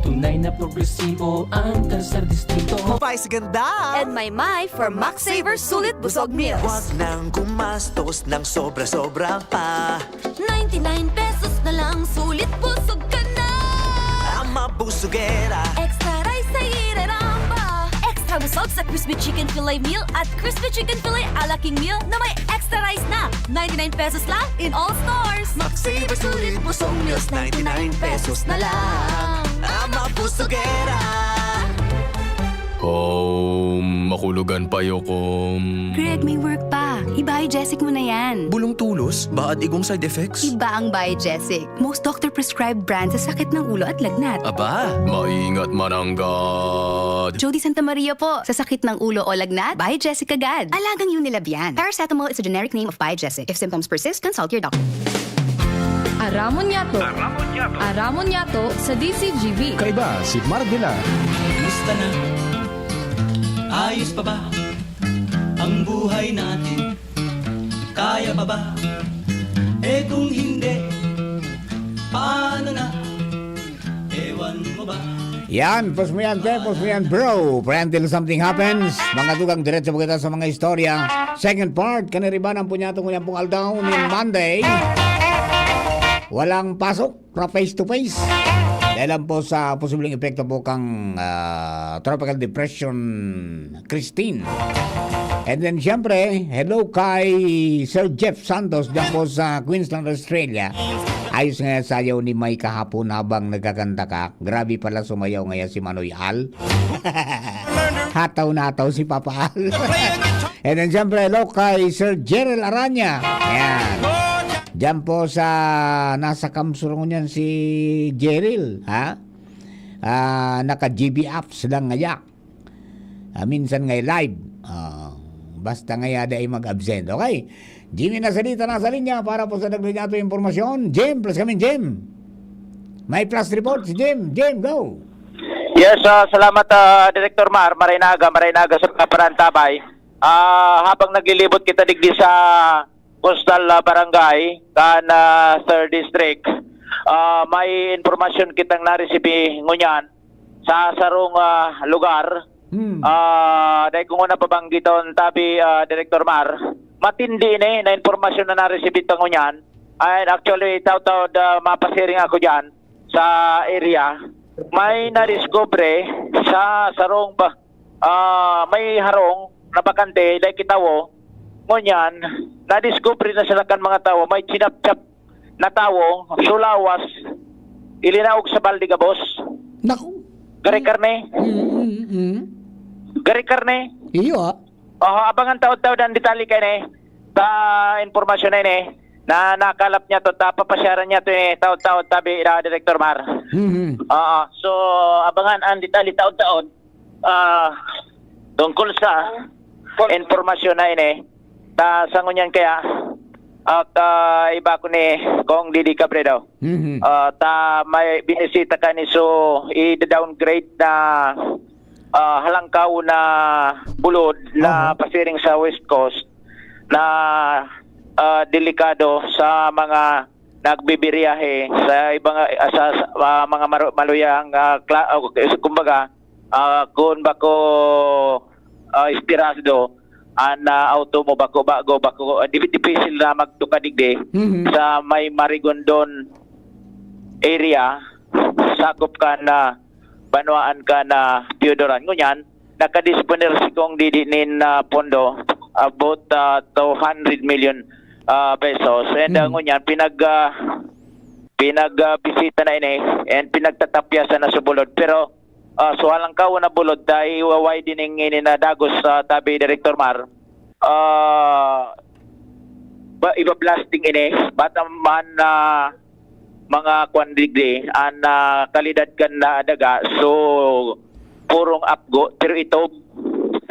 tunay na progresibo ang tercer distrito. Vice Ganda! And Maymay for Max Saver Sulit Busog Meals. Wag nang gumastos ng sobra-sobra pa. Ninety-nine pesos na lang, sulit busog ka na! Ama Busugera. Extra rice sa ireramba. Extra busog sa crispy chicken fillet meal at crispy chicken fillet a la King meal na may extra rice na. Ninety-nine pesos lang in all stores. Max Saver Sulit Busog Meals, ninety-nine pesos na lang. Ama Busugera. Home, makulugan pa, yokom. Greg, may work pa. I-Biogesic mo na yan. Bulong tulos? Baad igong side effects? Iba ang Biogesic. Most doctor-prescribed brand sa sakit ng ulo at lagnat. Aba, maingat mananggad. Jody Santa Maria po. Sa sakit ng ulo o lagnat, Biogesic agad. Alagang Unilab yan. Paracetamol is a generic name of Biogesic. If symptoms persist, consult your doctor. Aramon Yato. Aramon Yato. Aramon Yato sa D Z G B. Kaiba si Mardila. Kumusta na? Ayos pa ba ang buhay natin? Kaya pa ba? Eh, kung hindi, paano na? Ewan mo ba? Yan, pos mo yan, te, pos mo yan, bro. Pray until something happens. Mga dugang, diretso po kita sa mga istorya. Second part, kaniribanan po niya itong yan pong aldaw ni Monday. Walang pasok, ra face to face. Dahil lang po sa posibleng epekto po kang, ah, Tropical Depression Christine. And then, siyempre, hello kay Sir Jeff Santos dyan po sa Queensland, Australia. Ayos nga sayaw ni Mai kahapon habang nagkakanta ka. Grabe pala sumayaw ngayon si Manoy Al. Hataw na hataw si Papa Al. And then, siyempre, hello kay Sir Jerel Aranya. Ayan. Diyan po sa, nasa Kamsur ngunyan si Jeril, ha? Ah, naka-G B apps lang ngaya. Ah, minsan ngay live. Ah, basta ngaya dai mag-absent. Okay. Jimmy Nasalita nasa linya para po sa dagdag nato impormasyon. Jim, plus kami, Jim. May plus report si Jim. Jim, go. Yes, ah, salamat, ah, Director Mar. Maray na aga, maray na aga sa mga parantabay. Ah, habang naglilibot kita digdi sa Coastal, ah, Barangay, kan, ah, Third District, ah, may impormasyon kitang naresibi ngunyan sa sarong, ah, lugar. Hmm. Ah, dai ko nguna pabanggiton, tabi, ah, Director Mar. Matindi ni na impormasyon na naresibi ta ngunyan. And actually, taud-taud, ah, mapasiring ako diyan sa area. May nadiskubre sa sarong ba-, ah, may harong na bakante, dai kitawo. Ngunyan, nadiskubre na sila kan mga tawo, may chinapchap na tawo, sulawas, ilinaog sa balde gabos. Naku. Gari karne. Mm, mm, mm. Gari karne. Iyo, ah. Oho, abangan taud-taud ang detalye kay ni. Ta impormasyon na ini, na nakalap niya to, ta papasyaran niya to ni taud-taud, tabi na Director Mar. Mhm. Oo, so, abangan ang detalye taud-taud, ah, tungkol sa impormasyon na ini. Ta sa ngunyan kaya, at, ah, iba ko ni Kong Didi Cabredo. Mhm. Ah, ta may binisita ka ni, so, i-downgrade na, ah, halangkaw na bulod na Aha. pasiring sa West Coast na, ah, delikado sa mga nagbibiyahe sa ibang, ah, sa, sa, ah, mga maru-, maluyang, ah, kla-, ah, kumbaga, ah, kun bako, ah, estirado an, ah, auto mo, bako bago, bako, ah, di-, dipisil na magtukad digdi Mhm. sa may Marigondon area, sakop kan, ah, banwaan kan, ah, Piodoran. Ngunyan, nakadisponer si Kong Didi nin, ah, pondo, about, ah, two hundred million, ah, pesos. And, ah, Mhm. ngunyan, pinag, ah, pinag, ah, bisita na ini and pinagtatapyasan na sa bulod. Pero, ah, so halangkaw na bulod, dai wa-, way dining ini na dagos sa tabi, Director Mar. Ah, ba, iba-blasting ini. Bata man na mga kwan digdi, an, ah, kalidad kan na daga. So, purong apgo, pero ito,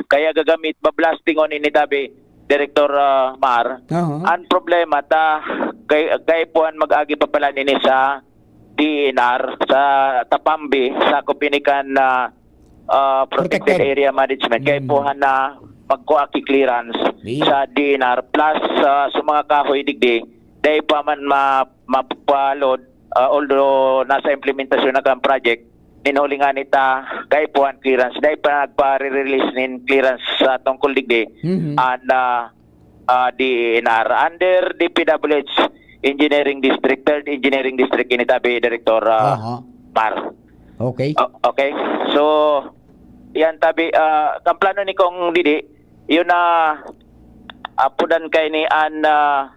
kaya gagamit, ba-blasting on ini tabi, Director, ah, Mar. Aha. Ang problema, ta, kay, kay puan mag-agi pa pala nini sa D E N R, sa Tapambi, sakop ini kan, ah, ah, Protected Protected. Area Management. Kay Mm. puhan na magkuha ki clearance Di. sa D E N R. Plus, ah, sa mga kahoy digdi, dai pa man ma-, mapapalod, ah, although nasa implementasyon na kan project, nin huli nga nita, kay puhan clearance, dai pa nagpa-release nin clearance sa tungkol digdi. Mhm. And, ah, ah, D E N R, under D P W H Engineering District, Third Engineering District, ini tabi, Director, ah, Aha. Mar. Okay. O-, okay. So, yan tabi, ah, ang plano ni Kong Didi, yun na apudan kay ni an, ah,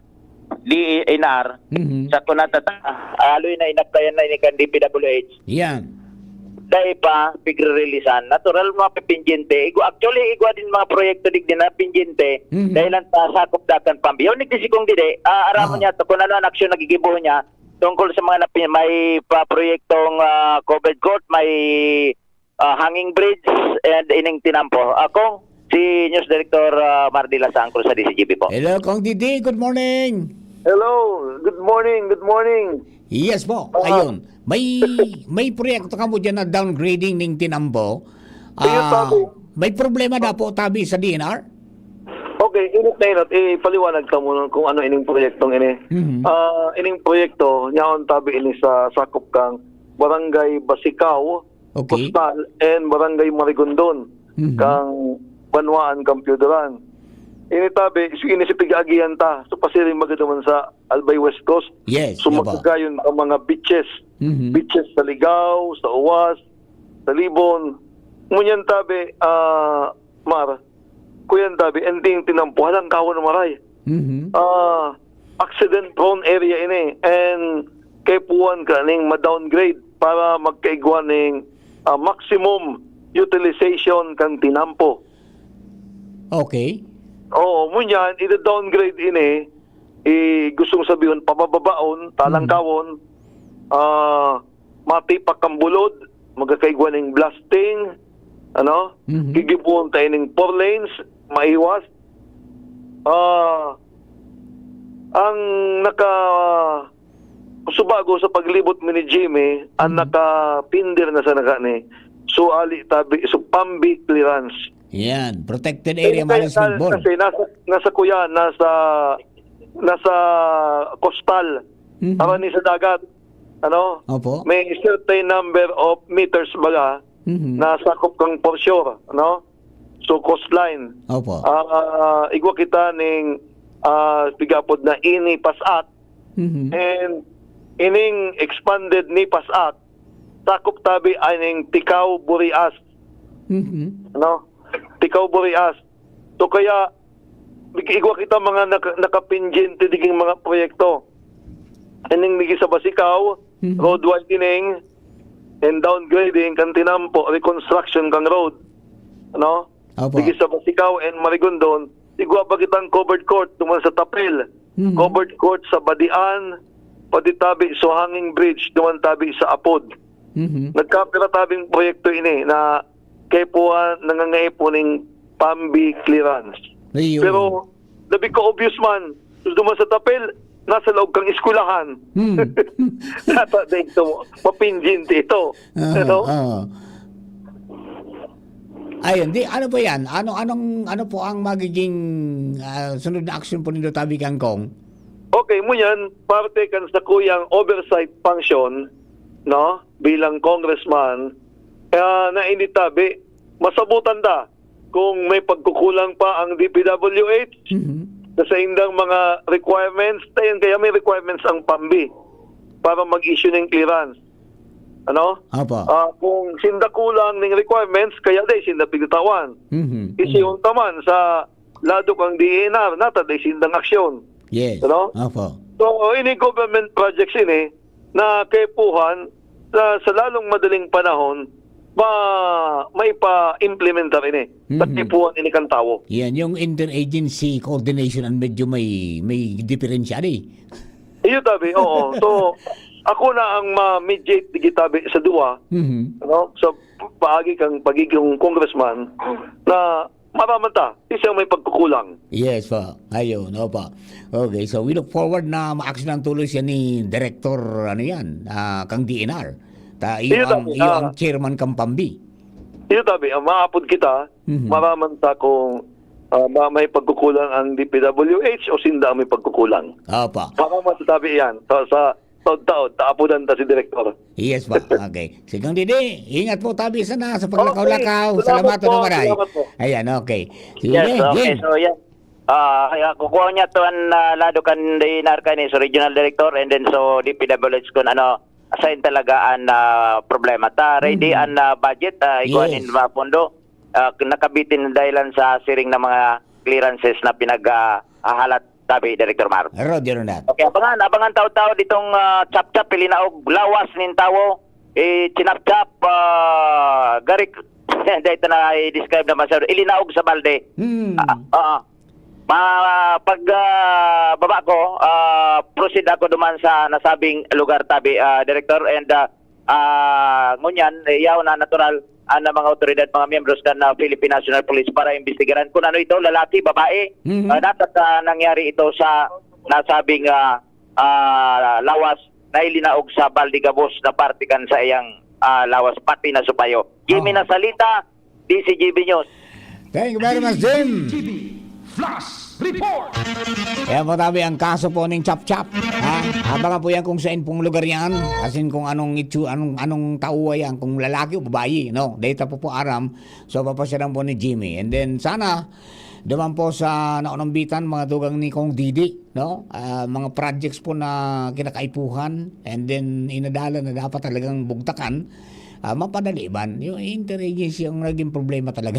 D E N R, Mhm. sa kunata ta, aloy na inapkayan na ini kan D P W H. Yan. Dai pa, pigre-releasan. Natural, mapipindyente. Igwa, actually, igwa din mga proyekto digdi na pindyente. Mhm. Dahil lang sa sakop dakan pambiyaw. Nagdi si Kong Didi, ah, aram mo Aha. niya to, kung ano ang aksyon nagigibo niya tungkol sa mga napi-, may pa proyektong, ah, covered court, may, ah, hanging bridge, and ining tinampo. Ako, si News Director, ah, Mar de la Sangcruz sa D C G B po. Hello, Kong Didi. Good morning. Hello. Good morning. Good morning. Yes po. Ah. Ayun. May, may proyekto kamo dyan na downgrading ning tinambo. Iyo, Ah, tabi. may problema na po, tabi, sa D E N R? Okay, inot na inot, ipaliwanag ta muna kung ano ining proyektong ini. Mhm. Ah, ining proyekto, nyaon tabi ini sa sakop kang Barangay Basicao, Okay. Coastal, and Barangay Marigondon, Mhm. kang banwaan kang Piodoran. Ini tabi, so ini si pig-aagihan ta, so pasiring magad naman sa Albay West Coast. Yes, So, yun po. magkagayon ang mga beaches. Mhm. Beaches sa Ligao, sa Uwas, sa Libon. Ngunyan tabi, ah, Mar, kuyan tabi, ending tinampo, halang kawan na maray. Mhm. Ah, accident prone area ini. And kaipuhan ka ning ma-downgrade para magkaigwa ning, ah, maximum utilization kan tinampo. Okay. Oo, ngunyan, ida-downgrade ini eh, gustong sabihon, pabababaon, talangkawon, ah, matipak kan bulod, magkakaigwa ning blasting, ano, Mhm. gigibohon tayo ning four lanes, maiwas. Ah, ang naka-, subago sa paglibot mi ni Jimmy, ang Mhm. nakapinder na sa naka ni, so, ali tabi, so, Pambi clearance. Yan, protected area Kaya management board. Kasi nasa, nasa kuya, nasa, nasa coastal, Mhm. harani sa dagat, ano? Opo. May certain number of meters baga Mhm. na sakop kang for sure, ano? So, coastline. Opo. Ah, igwa kita ning, ah, pigapod na ini PASAC. Mhm. And ining expanded ni PASAC, sakop tabi aning Ticao, Burias. Mhm. Ano? Ticao, Burias. So, kaya, ig-, igwa kita mga naka-, nakapindyente diging mga proyekto. Ining migi sa Basicao, Mhm. road widening and downgrading kan tinampo, reconstruction kang road. Ano? Opo. Digi sa Basicao and Marigondon, igwa ba kitang covered court duman sa Tapil? Mhm. Covered court sa Badian, pati tabi sa hanging bridge duman tabi sa Apod. Mhm. Nagkapira tabing proyekto ini na kaipuhan, nangangaipo ning Pambi clearance. Ayun. Pero, labi ka obvious man, duman sa Tapil, nasa laog kang eskwelahan. Hmm. Dapat dito, mapinjinti ito. Ah, Ano? ah. Ayun, di, ano po yan? Ano, anong, ano po ang magiging, ah, sunod na aksyon po nindo, tabi, Kangkong? Okay, ngunyan, parte kan sakuyang oversight function, no? Bilang congressman, ah, na ini tabi, masabutan ta kung may pagkukulang pa ang D P W H Mhm. sa saindang mga requirements. Ayan, kaya may requirements ang Pambi para mag-issue ng clearance. Ano? Apo. Ah, kung sinda kulang ning requirements, kaya di sinda pigtatawan. Mhm. Kasi Mhm. unta man sa lado kang D E N R, nata di sindang aksyon. Yes. Ano? Apo. So, ini government projects ini na kaipuhan sa, sa lalong madaling panahon, ma-, maipa-implementar ini. Mhm. Kaipuhan ini kan tawo. Yan, yung interagency coordination ang medyo may, may diferensya, di? Iyo, tabi, oo. So, ako na ang ma-mediate, digi tabi, sa duwa, Mhm. ano, sa paagi kang pagiging congressman, na maraman ta, isang may pagkukulang. Yes, po. Ayun, opo. Okay, so we look forward na ma-action ang tuloy siya ni Director, ano yan, ah, kang D N R. Ta, iyo Iyo, ang, tabi, iyo ah. ang chairman kang Pambi. Iyo, tabi, ah, maapod kita, Mhm. maraman ta kung, ah, ma-, may pagkukulang ang D P W H o sinda ang may pagkukulang. Opo. Maraman ta tabi yan. Sa, sa taod-taod, taapodan ta si Direktor. Yes, pa. Okay. Sige, Kang Didi, ingat po tabi sana sa paglakaw-lakaw. Okay. Salamat Salamat, po. Ano, Maray? Salamat po. Ayan, okay. Sige, Yes, okay. Jim. So, yan. Ah, kaya kukuha niya to ang, ah, lado kan D N R kaini, so regional director, and then so D P W H kung ano, assign talaga ang, ah, problema. Ta, ready Mhm. ang, ah, budget, ah, igwa Yes. nin mga pondo. Ah, nakabitin dahilan sa siring na mga clearances na pinag, ah, hahalat, tabi, Director Mar. Roger Renat. Okay, abangan, abangan taod-taod itong, ah, chapchap, ilinaog lawas nin tawo, eh, chinapchap, ah, garik, dahil ito na i-describe na masyado, ilinaog sa balde. Hmm. Ah, ah. Ma-, pag, ah, baba ko, ah, proceed ako duman sa nasabing lugar, tabi, ah, Director, and, ah, ah, ngunyan, eh, yaon na natural, ah, na mga otoridad, mga miyembros kan, ah, Philippine National Police para imbestigaran kung ano ito, lalaki, babae. Mhm. Ah, dapat, ah, nangyari ito sa nasabing, ah, ah, lawas na ilinaog sa balde gabos na parte kan sa iyang, ah, lawas, pati na supayo. Jimmy Oo. Nasalita, D C G B News. Thank you very much, Jim. G B Flash Report. Yan po, tabi, ang kaso po ning Chop Chop. Ha? Abangan po yan kung saan pong lugar yan. As in, kung anong itsu-, anong, anong tao yan, kung lalaki o babae, no? Data po po aram. So, papasyalan po ni Jimmy. And then, sana, duman po sa naunambitan, mga tugang ni Kong Didi, no? Ah, mga projects po na kinakaipuhan, and then, inadalan na dapat talagang bugtakan, ah, mapadali man. Yung interagency ang naging problema talaga.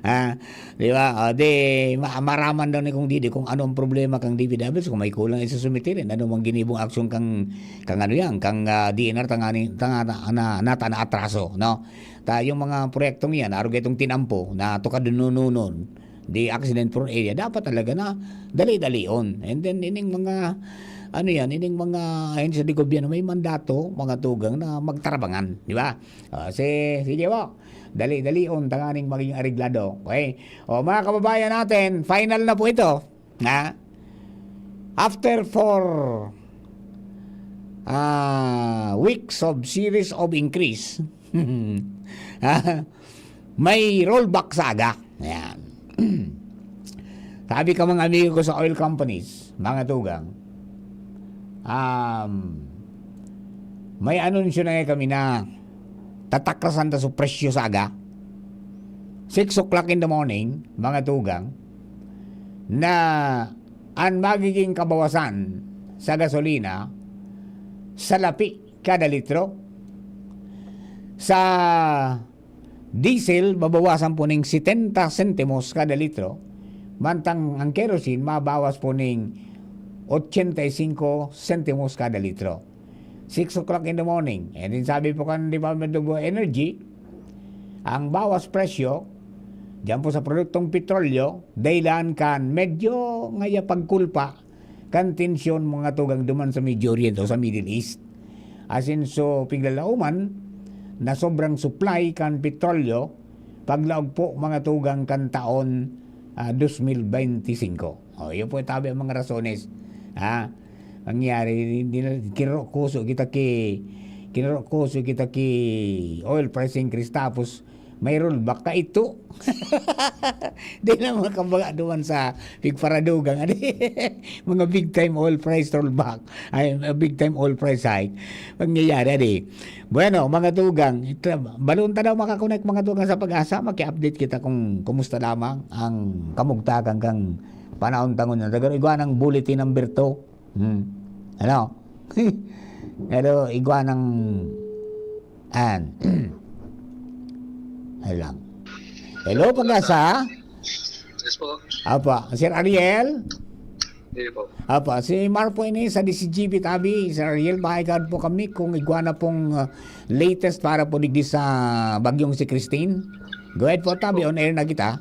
Ah, di ba? Ah, di, ma-, maraman daw ni Kong Didi kung ano ang problema kang D P W H, kung may kulang, isusumite rin. Ano mang ginibong aksyon kang, kang ano yan, kang, ah, D N R, tangani, tanga na, na, nata na atraso, no? Ta, yung mga proyektong yan, arog itong tinampo, na tukad nununon. di accident prone area, dapat talaga na dali-dalion. And then, ining mga, ano yan, ining mga ahensya de gobyerno, may mandato, mga tugang na magtarabangan, di ba? Ah, si, sige po, dali-dalion, tanganing maging areglado. Okay? O, mga kababayan natin, final na po ito. Ha? After four, ah, weeks of series of increase, ha? May rollback sa aga. Ayan. Sabi ka, mga amigo ko sa oil companies, mga tugang, um, may anunsyo na kami na tatakrasan ta sa presyo sa aga. Six o'clock in the morning, mga tugang, na an magiging kabawasan sa gasolina, salapi kada litro. Sa diesel, babawasan po ning setenta sentimos kada litro, mantang ang kerosene mabawas po ning ochenta y cinco sentimos kada litro. Six o'clock in the morning. And then sabi po kan Department of Energy, ang bawas presyo, diyan po sa produktong petrolyo, dahilan kan medyo ngaya pagkulpa kan tensyon, mga tugang, duman sa Medio Oriente o sa Middle East. Asin so piglalauman na sobrang supply kan petrolyo, paglaog po, mga tugang, kan taon, ah, dos mil benti singko. O, yun po tabi ang mga rasones. Ha? Nangyari, di na, kinurok-kuso kita ki, kinurok-kuso kita ki oil price increase, tapos may rollback ka ito. Di na makabaga duman sa pigparadugang, adi. Mga big time oil price rollback. Ay, big time oil price hike. Pangyayari, adi. Bueno, mga tugang, ito, balon ta daw makakonek, mga tugang, sa Pag-asa. Maki-update kita kung kumusta lamang ang kamugtakan kan panahon ta ngunyan. Taga igwa ng bulletin number two. Hmm. Ano? Pero igwa ng, an. Ay lang. Hello, Pag-asa? Yes po. Apa, Sir Ariel? Sige po. Apa, si Mar po ini sa D C G B tabi. Sir Ariel, baka ikaw po kami kung igwa na pong, ah, latest para po digdi sa bagyong si Christine. Go ahead po, tabi, on air na kita.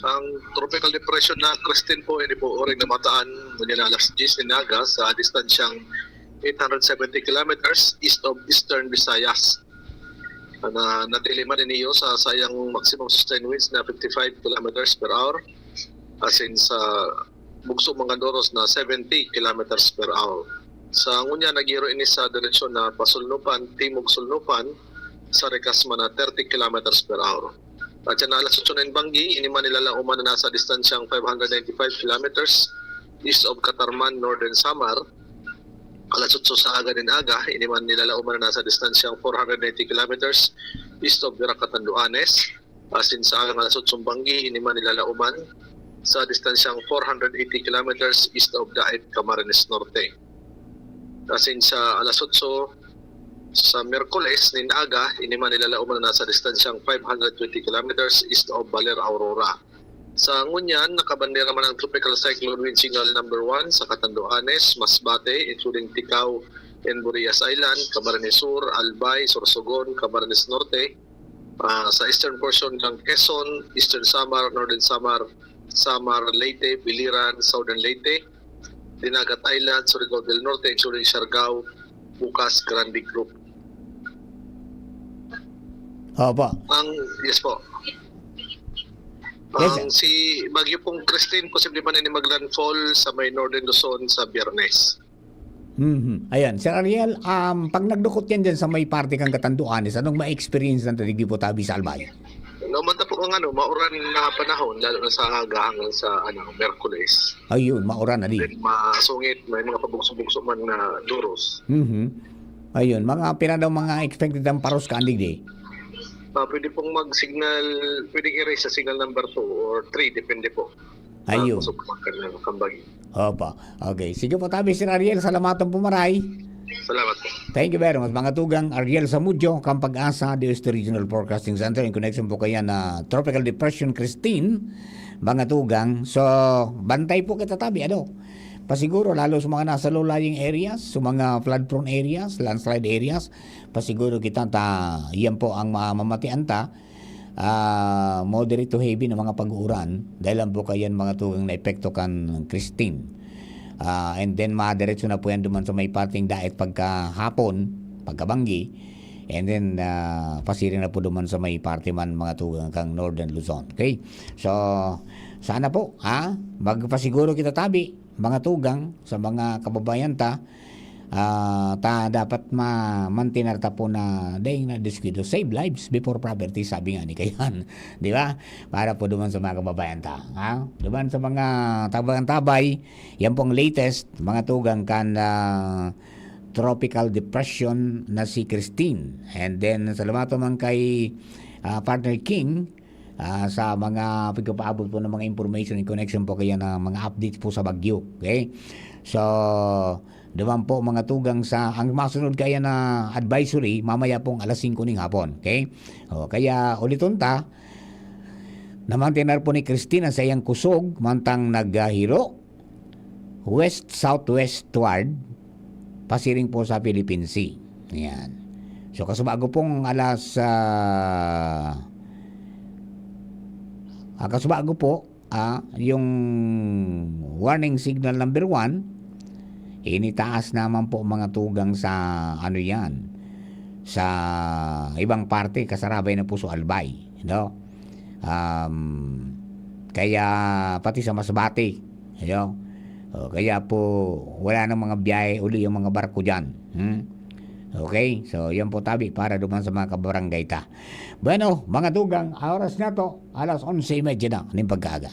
Ang tropical depression na Christine po, ini po uring namataan ngunyan na alas diyes nin aga sa distansyang eight hundred seventy kilometers east of Eastern Visayas. Na natili man ini iyo sa sayang maximum sustained winds na fifty-five kilometers per hour, asin sa bugso Mangandoros na seventy kilometers per hour. Sa ngunyan, naghiro ini sa direksyon na pasulnupan, timog-sulnupan, sa rikas man na thirty kilometers per hour. At yan, alas otso na in Banggi, ini man nilalauman na nasa distansyang five hundred ninety-five kilometers east of Catarman, Northern Samar. Alas otso sa aga nin aga, ini man nilalauman na nasa distansyang four hundred ninety kilometers east of Virac, Catanduanes. Asin sa agang alas otso Banggi, ini man nilalauman sa distansyang four hundred eighty kilometers east of Daet, Camarines Norte. Asin sa alas otso sa Miyerkules nin aga, ini man nilalauman na nasa distansyang five hundred twenty kilometers east of Baler, Aurora. Sa ngunyan, nakabandera man ang Tropical Cyclone Wind Signal number one sa Catanduanes, Masbate, including Ticao and Burias Island, Camarines Sur, Albay, Sorsogon, Camarines Norte, ah, sa eastern portion ng Quezon, Eastern Samar, Northern Samar, Samar, Leyte, Biliran, Southern Leyte, Dinagat Island, Surigao del Norte, including Siargao, Bucas, Grande Group. Opo. Ang, yes po. Yes, sir. Ang si Bagyo pong Christine, posible man ini mag-landfall sa may Northern Luzon sa Biyernes. Mhm. Ayan, Sir Ariel, um, pag nagdukot yan dyan sa may parte kang Catanduanes, anong ma-experience ng taga-Diputabi sa Albay? Naman na po ang ano, mauran na panahon, lalo na sa aga hanggang sa, ano, Miyerkules. Ayun, mauran na di. Then masungit, may mga pabugso-bugso man na duros. Mhm. Ayun, mga pira daw mga expected ang paros ka, andig di? Ah, pwede pong mag-signal, pwedeng i-raise sa signal number two or three, depende po. Ayun. Ah, kusog po ang kanyang kambagi. Opo. Okay. Sige po, tabi, Sir Ariel. Salamaton po, maray. Salamat po. Thank you very much. Mga tugang, Ariel Samudyo, kan Pag-asa, D O S T Regional Forecasting Center, in connection po kaya na Tropical Depression Christine, mga tugang. So, bantay po kita, tabi, ano? Pasiguro, lalo sa mga nasa low-lying areas, sa mga flood-prone areas, landslide areas, pasiguro kita ta, yan po ang ma-, mamatian ta. ah, moderate to heavy na mga pag-uuran, dahil lang po kayan mga tugang na epekto kan Christine. Ah, and then, madiretso na po yan duman sa may parteng dait pagkahapon, pagkabanggi. And then, ah, pasiring na po duman sa may parte man mga tugang kang Northern Luzon. Okay? So, sana po, ha? Magpasiguro kita tabi, mga tugang, sa mga kababayan ta, ah, ta dapat ma-, mantener ta po na daing na diskuido. Save lives before property, sabi nga ni Kayan. Di ba? Para po duman sa mga kababayan ta, ha? Duman sa mga tabang-tabay, yan pong latest, mga tugang kan, ah, tropical depression na si Christine. And then, salamat naman kay, ah, Partner King, ah, sa mga pagpapaabot po ng mga information in connection po kaya na mga updates po sa bagyo. Okay? So, duman po mga tugang sa, ang masunod kaya na advisory, mamaya pong alas singko ning hapon. Okay? O, kaya uliton ta, namantener po ni Christine ang saiyang kusog, mantang naghahiro west-southwestward, pasiring po sa Philippine Sea. Ayan. So, kasubago pong alas, ah, ah, kasubago po, ah, yung warning signal number one, initaas naman po mga tugang sa, ano yan, sa ibang parte, kasarabay na po sa Albay, no? Um, kaya pati sa Masbate, no? O, kaya po, wala nang mga biyahe uli yung mga barko dyan. Hmm? Okay? So, yan po tabi para duman sa mga kabarangay ta. Bueno, mga tugang, ang oras na to, alas onse y media na ning pagkaaga.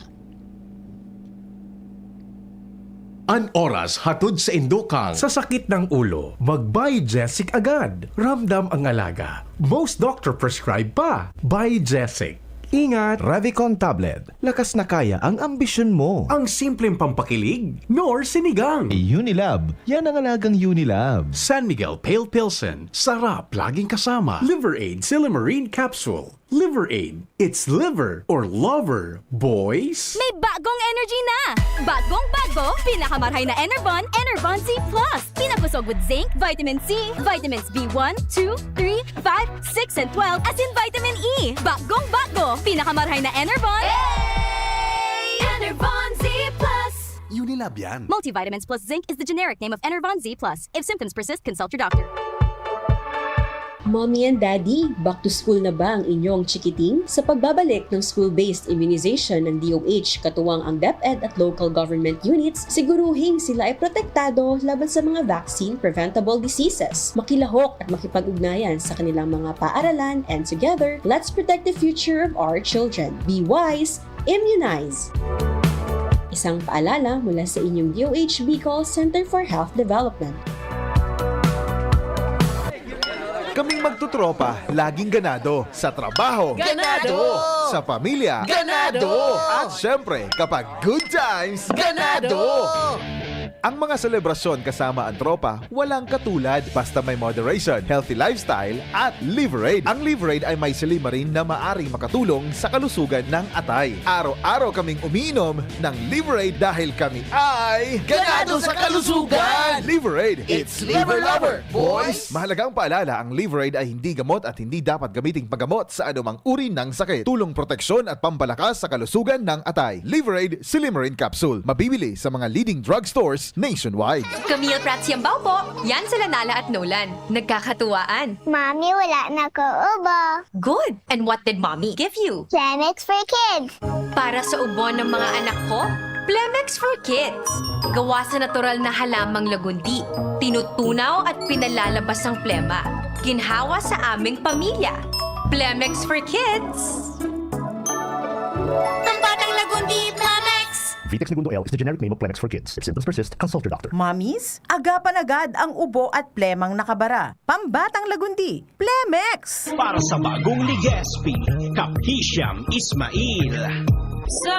An oras hatod sa indokang. Sa sakit ng ulo, mag-Biogesic agad. Ramdam ang alaga. Most doctor prescribe pa. Biogesic. Ingat! Revicon tablet. Lakas na kaya ang ambisyon mo. Ang simpleng pampakilig, nor sinigang. Unilab. Yan ang alagang Unilab. San Miguel Pale Pilsen. Sarap laging kasama. Liver Aid Silymarin Capsule. Liver Aid. It's liver or lover, boys. May bagong energy na! Bagong bago, pinakamarhay na Enervon, Enervon Z plus. Pinakusog with zinc, vitamin C, vitamins B one, two, three, five, six, and twelve, asin vitamin E. Bagong bago, pinakamarhay na Enervon. Enervon Z plus. Unilab yan. Multivitamins plus zinc is the generic name of Enervon Z plus. If symptoms persist, consult your doctor. Mommy and Daddy, back to school na ba ang inyong chikiting? Sa pagbabalik ng school-based immunization ng D O H, katuwang ang DepEd at local government units, siguruhing sila ay protektado laban sa mga vaccine-preventable diseases. Makilahok at makipag-ugnayan sa kanilang mga paaralan, and together, let's protect the future of our children. Be wise, immunize! Isang paalala mula sa inyong D O H Bicol Center for Health Development. Kaming magtotropa, laging ganado. Sa trabaho, Ganado! Sa pamilya, Ganado! At syempre, kapag good times, Ganado! Ang mga selebrasyon kasama ang tropa, walang katulad. Basta may moderation, healthy lifestyle, at Liver Aid. Ang Liver Aid ay may silymarin na maaring makatulong sa kalusugan ng atay. Araw-araw kaming umiinom ng Liver Aid dahil kami ay Ganado sa kalusugan! Liver Aid, it's liver lover, boys! Mahalagang paalala, ang Liver Aid ay hindi gamot at hindi dapat gamiting paggamot sa anumang uri ng sakit. Tulong proteksyon at pampalakas sa kalusugan ng atay. Liver Aid Silymarin Capsule. Mabibili sa mga leading drugstores nationwide. Camille Prats Yambao po. Yan sila Nala at Nolan. Nagkakatuwaan. Mami, wala na ko ubo. Good. And what did Mommy give you? Plemex for Kids. Para sa ubo ng mga anak ko, Plemex for Kids. Gawa sa natural na halamang lagundi. Tinutunaw at pinalalabas ang plema. Ginhawa sa aming pamilya. Plemex for Kids. Pambatang Lagundi, Plemex! Vitex Negundo L is the generic name of Plemex for Kids. If symptoms persist, consult your doctor. Mommies, agapan agad ang ubo at plemang nakabara. Pambatang Lagundi, Plemex! Para sa bagong Legazpi, kap Hisham Ismail. Sa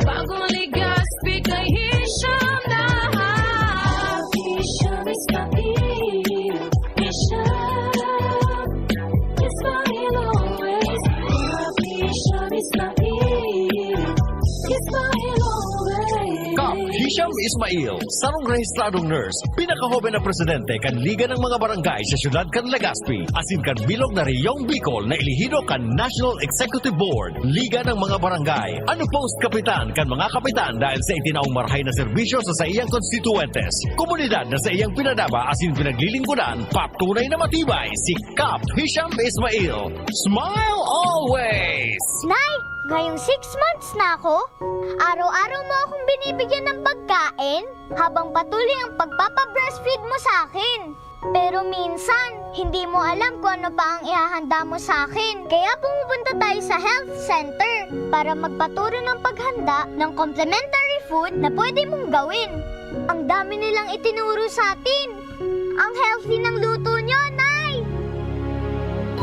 bagong Legazpi kay Hisham na. Hisham Ismail, Hisham Ismail always. Hisham Ismail, Ismail always. Kap Sham Ismail, sarong rehistradong nurse, pinakahoben na presidente kan Liga ng mga Barangay sa siyudad kan Legazpi, asin kan bilog na Reyong Bicol na elehido kan National Executive Board, Liga ng mga Barangay. Ano post kapitan kan mga kapitan dahil sa itinaong marahay na serbisyo sa saiyang konstituwentes, komunidad na saiyang pinadaba asin pinaglilingkodan, patunay na matibay si Kap Hisham Ismail. Smile always! Nay, ngayong six months na ako, araw-araw mo akong binibigyan ng pagkain habang patuloy ang pagpapa-breastfeed mo sa akin. Pero minsan, hindi mo alam kung ano pa ang ihahanda mo sa akin. Kaya pumupunta tayo sa health center para magpaturo ng paghanda ng complementary food na pwede mong gawin. Ang dami nilang itinuro sa atin. Ang healthy ng luto nyo, Nay!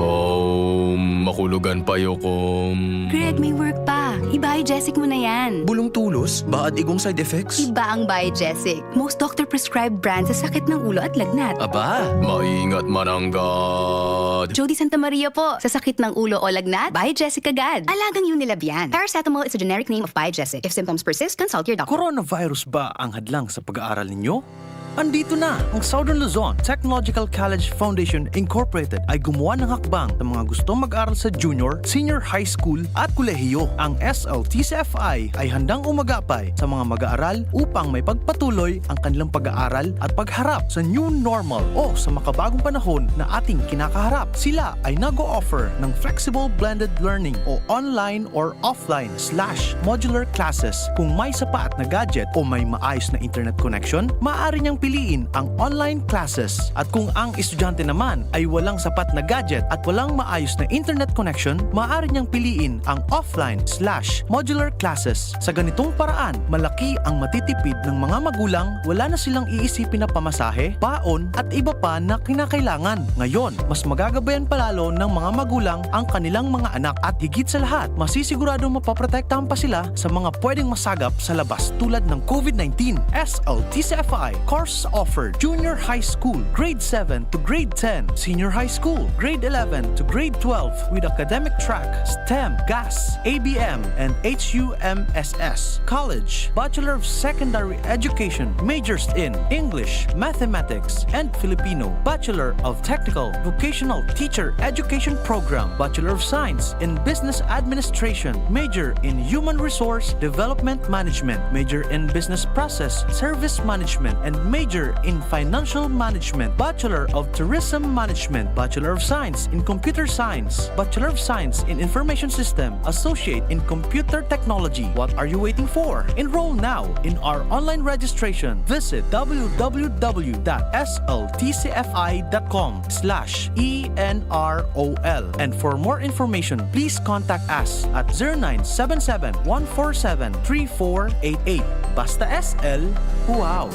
Home, makulugan pa yokom. Greg, may work pa. I-Biogesic mo na yan. Bulong tulos, baad igong side effects? Iba ang Biogesic. Most doctor-prescribed brand sa sakit ng ulo at lagnat. Aba, maingat mananggad. Jody Santa Maria po. Sa sakit ng ulo o lagnat, Biogesic agad. Alagang Unilab yan. Paracetamol is a generic name of Biogesic. If symptoms persist, consult your doctor. Coronavirus ba ang hadlang sa pag-aaral ninyo? Andito na ang Southern Luzon Technological College Foundation Incorporated ay gumawa ng hakbang sa mga gustong mag-aral sa junior, senior high school at kolehiyo. Ang S L T C F I ay handang umagapay sa mga mag-aaral upang may pagpatuloy ang kanilang pag-aaral at pagharap sa new normal o sa makabagong panahon na ating kinakaharap. Sila ay nag-o-offer ng flexible blended learning o online or offline slash modular classes. Kung may sapat na gadget o may maayos na internet connection, maaari niyang piliin ang online classes. At kung ang estudyante naman ay walang sapat na gadget at walang maayos na internet connection, maaari niyang piliin ang offline slash modular classes. Sa ganitong paraan, malaki ang matitipid ng mga magulang, wala na silang iisipin na pamasahe, baon at iba pa na kinakailangan. Ngayon, mas magagabayan palalo ng mga magulang ang kanilang mga anak at higit sa lahat, masisiguradong mapoprotektahan pa sila sa mga pwedeng masagap sa labas tulad ng COVID nineteen. S L T C F I course offered Junior High School, Grade seven to Grade ten, Senior High School, Grade eleven to Grade twelve with academic track STEM, GAS, A B M, and H U M S S. College, Bachelor of Secondary Education, majors in English, Mathematics, and Filipino, Bachelor of Technical Vocational Teacher Education Program, Bachelor of Science in Business Administration, major in Human Resource Development Management, major in Business Process Service Management, and major in Financial Management, Bachelor of Tourism Management, Bachelor of Science in Computer Science, Bachelor of Science in Information System, Associate in Computer Technology. What are you waiting for? Enroll now in our online registration. Visit w w w dot s l t c f i dot com slash e n r o l. And for more information, please contact us at zero nine seven seven, one four seven, three four eight eight. Basta S L, wow!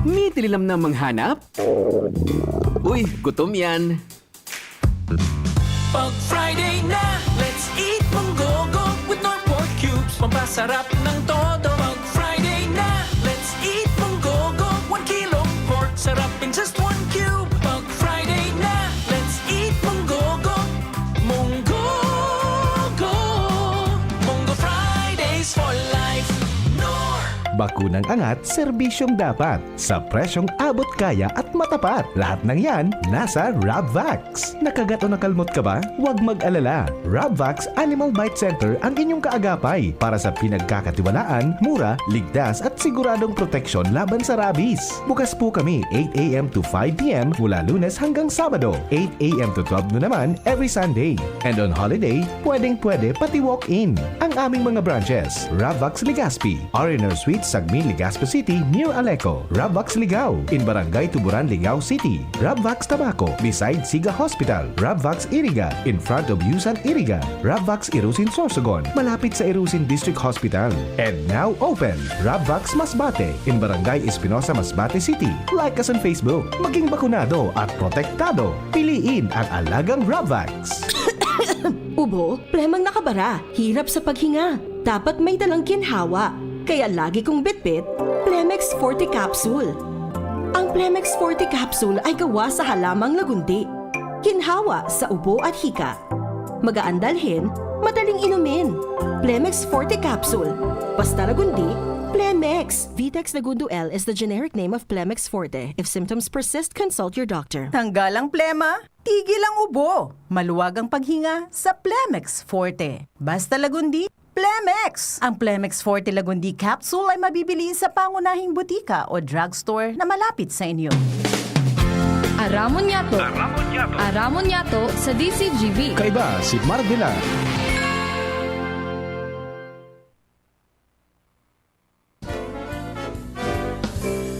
May tinilamnam manghanap? Uy, gutom yan. Pag Friday na, let's eat munggogo with Knorr pork cubes. Pampasarap ng todo. Pag Friday na, let's eat munggogo. One kilong pork, sarap in just one cube. Pag Friday na, let's eat munggogo. Munggogo. Munggo Fridays for life. Knorr. Bakunang angat, serbisyong dapat. Sa presyong abot kaya at matapat. Lahat ng yan, nasa Rabvax. Nakagat o nakalmot ka ba? Huwag mag-alala. Rabvax Animal Bite Center ang inyong kaagapay para sa pinagkakatiwalaan, mura, ligtas at siguradong proteksyon laban sa rabies. Bukas po kami eight a m to five p m mula Lunes hanggang Sabado, eight a m to twelve noon naman every Sunday. And on holiday, pwedeng-pwede pati walk-in. Ang aming mga branches, Rabvax Legazpi, R and R Suite, Sagmin, Legazpi City, near Aleco, Rabvax Ligao, in Barangay Tuburan, Ligao City, Rabvax Tabaco, beside Siga Hospital, Rabvax Iriga, in front of Yusan Iriga, Rabvax Irusin Sorsogon, malapit sa Irusin District Hospital. And now open, Rabvax Masbate, in Barangay Espinosa, Masbate City. Like us on Facebook. Maging bakunado at protektado. Piliin ang alagang Rabvax. Ubo, plemang nakabara, hirap sa paghinga. Dapat may dalang ginhawa. Kaya lagi kong bitbit, Plemex Forte Capsule. Ang Plemex Forte Capsule ay gawa sa halamang lagundi. Ginhawa sa ubo at hika. Magaan dalhin, madaling inumin. Plemex Forte Capsule. Basta lagundi, Plemex. Vitex Negundo L is the generic name of Plemex Forte. If symptoms persist, consult your doctor. Tanggal ang plema, tigil ang ubo. Maluwag ang paghinga sa Plemex Forte. Basta Lagundi, Plemex! Ang Plemex Forte Lagundi Capsule ay mabibili sa pangunahing butika o drugstore na malapit sa inyo. Aramon Yato. Aramon Yato. Aramon Yato sa D C G B. Kaiba si Marvila.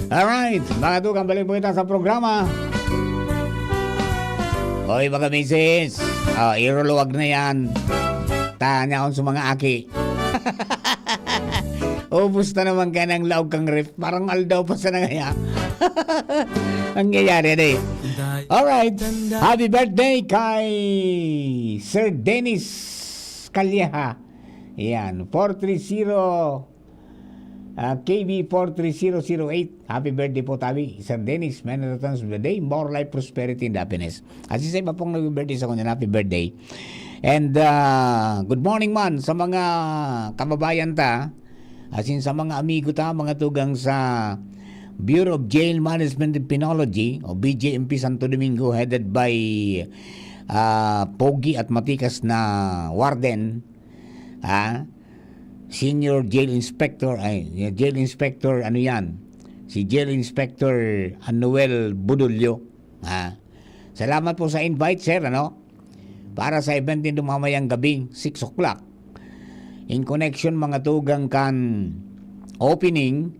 Alright, mga tugang, balik po kita sa programa. Hoy, mga misis, ah, iruluwag na yan. Tanya akong sa mga aki. Ubus na naman ka ng laog kang ref. Parang aldaw pa sa nangaya. Nangyayari na eh. Alright. Happy birthday kay Sir Dennis Calleja. Yan. Four three zero. Ah, K B four three zero zero eight, happy birthday po, tabi. Sir Dennis, many returns of the day, more life, prosperity, and happiness. At sa iba pong nag-birthday sa kanya, happy birthday. And ah, good morning man sa mga kababayan ta, as in sa mga amigo ta, mga tugang sa Bureau of Jail Management and Penology o B J M P Santo Domingo, headed by ah, pogi at matikas na warden, ah, Senior Jail Inspector, ay, Jail Inspector, ano yan? Si Jail Inspector Anuel Budulio. Ah, salamat po sa invite, sir, ano? Para sa event nindo mamayang gabi, six o'clock. In connection, mga tugang, kan opening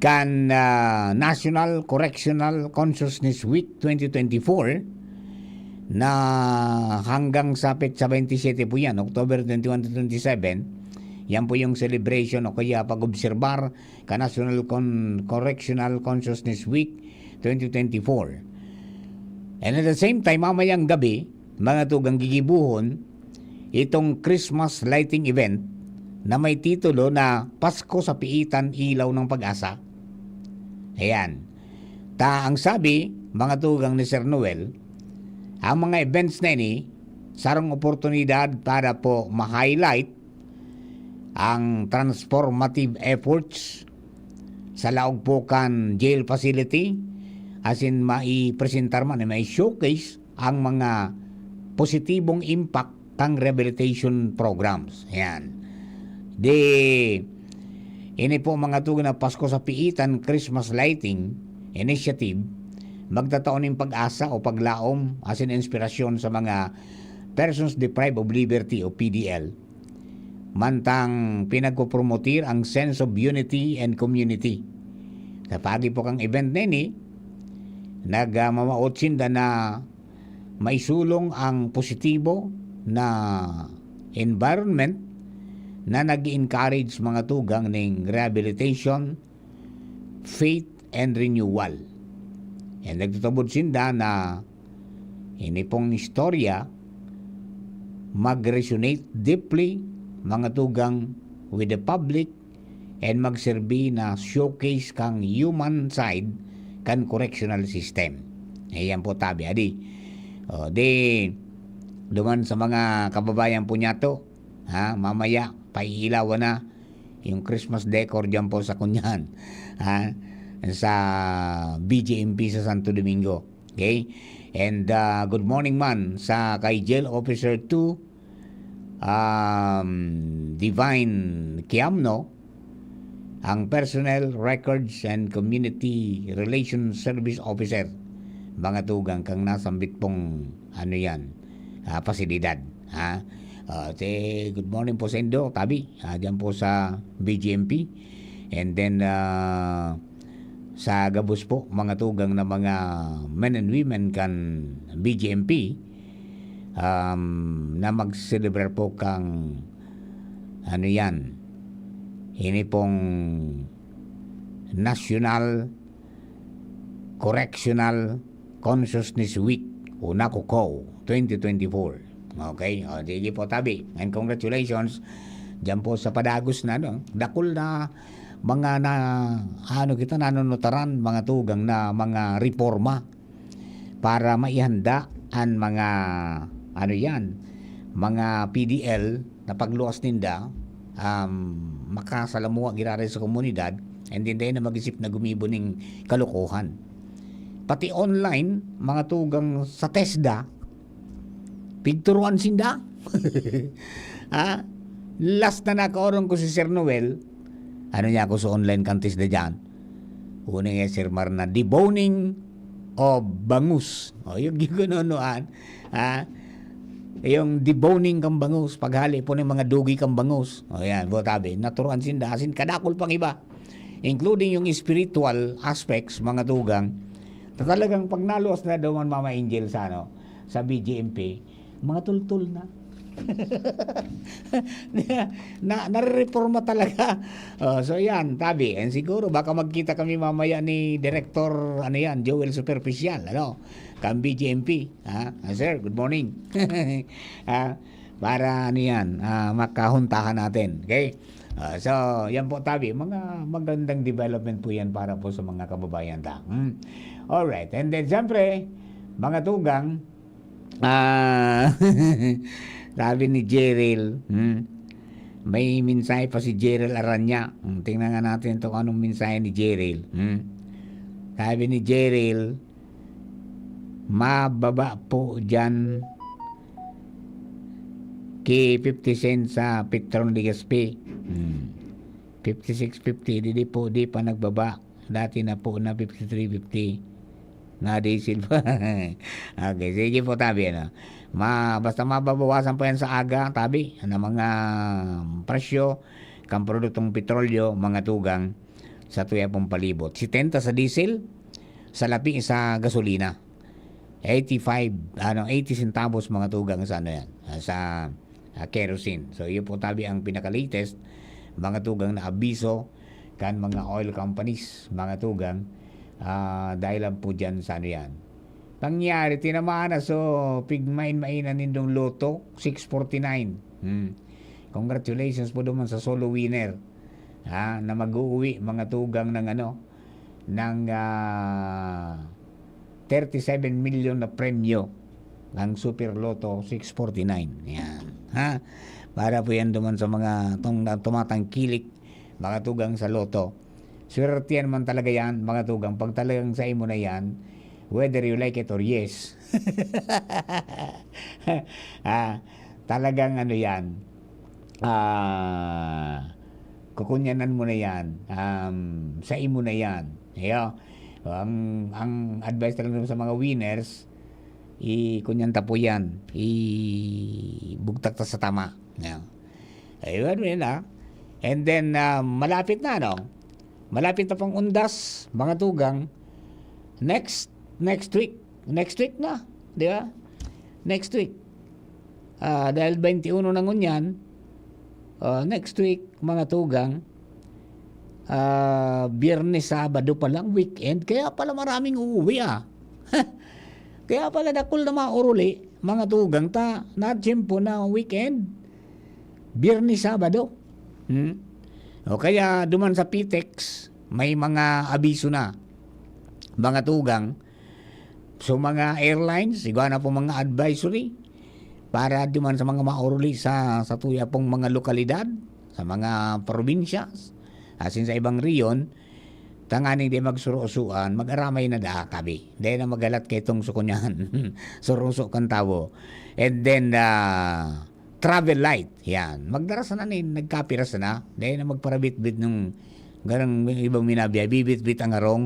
kan ah, National Correctional Consciousness Week twenty twenty-four, na hanggang sa petsa twenty-seven po yan, October twenty-one to twenty-seven, yan po yung celebration o kaya pag-obserbar ka National Con- Correctional Consciousness Week twenty twenty-four. And at the same time, mamayang gabi, mga tugang, gigibuhon itong Christmas lighting event na may titulo na Pasko sa Piitan, Ilaw ng Pag-asa. Ayan. Ta ang sabi, mga tugang, ni Sir Noel, ang mga events na ini, sarong oportunidad para po ma-highlight ang transformative efforts sa laog po kan jail facility, asin maipresentar man, may showcase ang mga positibong impact kan rehabilitation programs. Ayan. Di, ini po mga tugang na Pasko sa Piitan Christmas Lighting Initiative, magtatao nin pag-asa o paglaom asin inspirasyon sa mga persons deprived of liberty o P D L. Mantang pinagpopromotir ang sense of unity and community. Sa pagi po kang event na ini, nagmamaot sinda na maisulong ang positibo na environment na nag-encourage mga tugang ning rehabilitation, faith, and renewal. And nagtutubod sinda na ini pong istorya mag-resonate deeply, mga tugang, with the public and magserbi na showcase kang human side kan correctional system. Ayan po, tabi, adi. O, di, duman sa mga kababayan po niya to, ha, mamaya, paihilawan na yung Christmas decor dyan po sa kunyan, ha, sa B J M P sa Santo Domingo. Okay? And ah, good morning man sa kay Jail Officer two, um, Divine Kiamno, ang Personnel Records and Community Relations Service Officer, mga tugang, kang nasambit pong ano yan, ah, pasilidad. Ha? Ah, te, good morning po sa indo, tabi, ah, dyan po sa B G M P. And then, ah, sa gabos po, mga tugang na mga men and women kan B G M P, um, na mag-celebrate po kang, ano yan, ini pong National Correctional Consciousness Week o NACOCO twenty twenty-four. Okay? O, sige po, tabi. And congratulations dyan po sa padagos na, no? Dakul na mga na, ano kita, nanunutaran, mga tugang na mga reforma para maihanda an mga, ano yan, mga P D L na pagluwas ninda um, makasalamuha giraray sa komunidad, and then dai na mag-isip na gumibo ning kalokohan. Pati online, mga tugang sa TESDA, pigturuan sinda. Ha? Last na nakaorong ko si Sir Noel, ano niya ako sa online kan TESDA dyan? Una nga, Sir Mar, na deboning o bangus. O, yung gigunonoan. Ha? Yung deboning kan bangus, paghali po ng mga dugi kan bangus. O, yan, po tabi. Naturuan sinda, asin kadakol pang iba. Including yung spiritual aspects, mga tugang. Na talagang pag naluwas na daw man Mama Angel sa, ano, sa B J M P, mga tultol na. Na, nare-reforma talaga. Oh, so yan, tabi. And siguro, baka magkita kami mamaya ni Director, ano yan, Joel Superficial, ano? Kan B J M P. Ha? Ah, sir, good morning. Ah, para, ano yan, ah, makahuntahan natin. Okay? Ah, so, yan po, tabi. Mga magandang development po yan para po sa mga kababayan ta. Hmm. Alright. And then, siyempre, mga tugang, ah, sabi ni Jeril, hmm, may mensahe pa si Jeril Aranya. Hmm, tingnan nga natin ito kung anong mensahe ni Jeril. Hmm. Sabi ni Jeril, mababa po dyan ki fifty cents sa Petron Legazpi. Hmm. Fifty-six fifty, di, di po, di pa nagbaba. Dati na po na fifty-three fifty. Na diesel pa. Okay, sige po, tabi, ano. Ma, basta mababawasan po yan sa aga, tabi, na mga presyo, kan produktong petrolyo, mga tugang, sa tuya pong palibot. Setenta sa diesel, salapi sa gasolina. Eighty-five, ano, eighty centavos, mga tugang, sa ano yan, sa, ah, kerosene. So, yun po, tabi, ang pinaka-latest, mga tugang, na abiso kan mga oil companies, mga tugang, ah, dahil lang po dyan sa ano yan. Pangyari, tinamaan na, so, pigmain-main na nindong Lotto, six forty-nine. Hmm. Congratulations po naman sa solo winner, ha, na mag-uuwi, mga tugang, ng ano, ng, ah, thirty-seven million na premyo ng Super Lotto six forty-nine. Yan. Ha? Para po yan duman sa mga tong, tumatangkilik, mga tugang sa Lotto. Swerte yan man talaga yan, mga tugang. Pag talagang sa imo na yan, whether you like it or yes. Ah, talagang ano yan, ah, kukunyanan mo na yan, um, sa imo na yan. Ayo, ang, ang advice talaga sa mga winners, i-, kunyan ta po yan, ibugtak ta sa tama. Ayo. Ayun, yun na. And then, um, malapit na, no? Malapit na pang undas, mga tugang. Next, next week. Next week na, di ba? Next week. Ah, dahil twenty-one na ngunyan, ah, next week, mga tugang, ah, Biyernes, Sabado pa lang, weekend. Kaya pala maraming uuwi, ah. Kaya pala dakul na mauruli, mga tugang, ta, na tiyempo na weekend, Biyernes, Sabado. Hmm? O kaya, duman sa Pitex, may mga abiso na, mga tugang. So, mga airlines, igwa na po mga advisory para duman sa mga mauruli sa, sa tuya pong mga lokalidad, sa mga probinsya, asin sa ibang rehiyon, tanganing di magsuro-suan, mag-aramay na daa kabi. Di na magalat kay tong sukunyan. Suruso kan tawo. And then, ah, travel light. Yan. Magdara sana ni, nagkapira sana. Di na magparabitbit nung garang ibang minabya, bibitbit ang arong.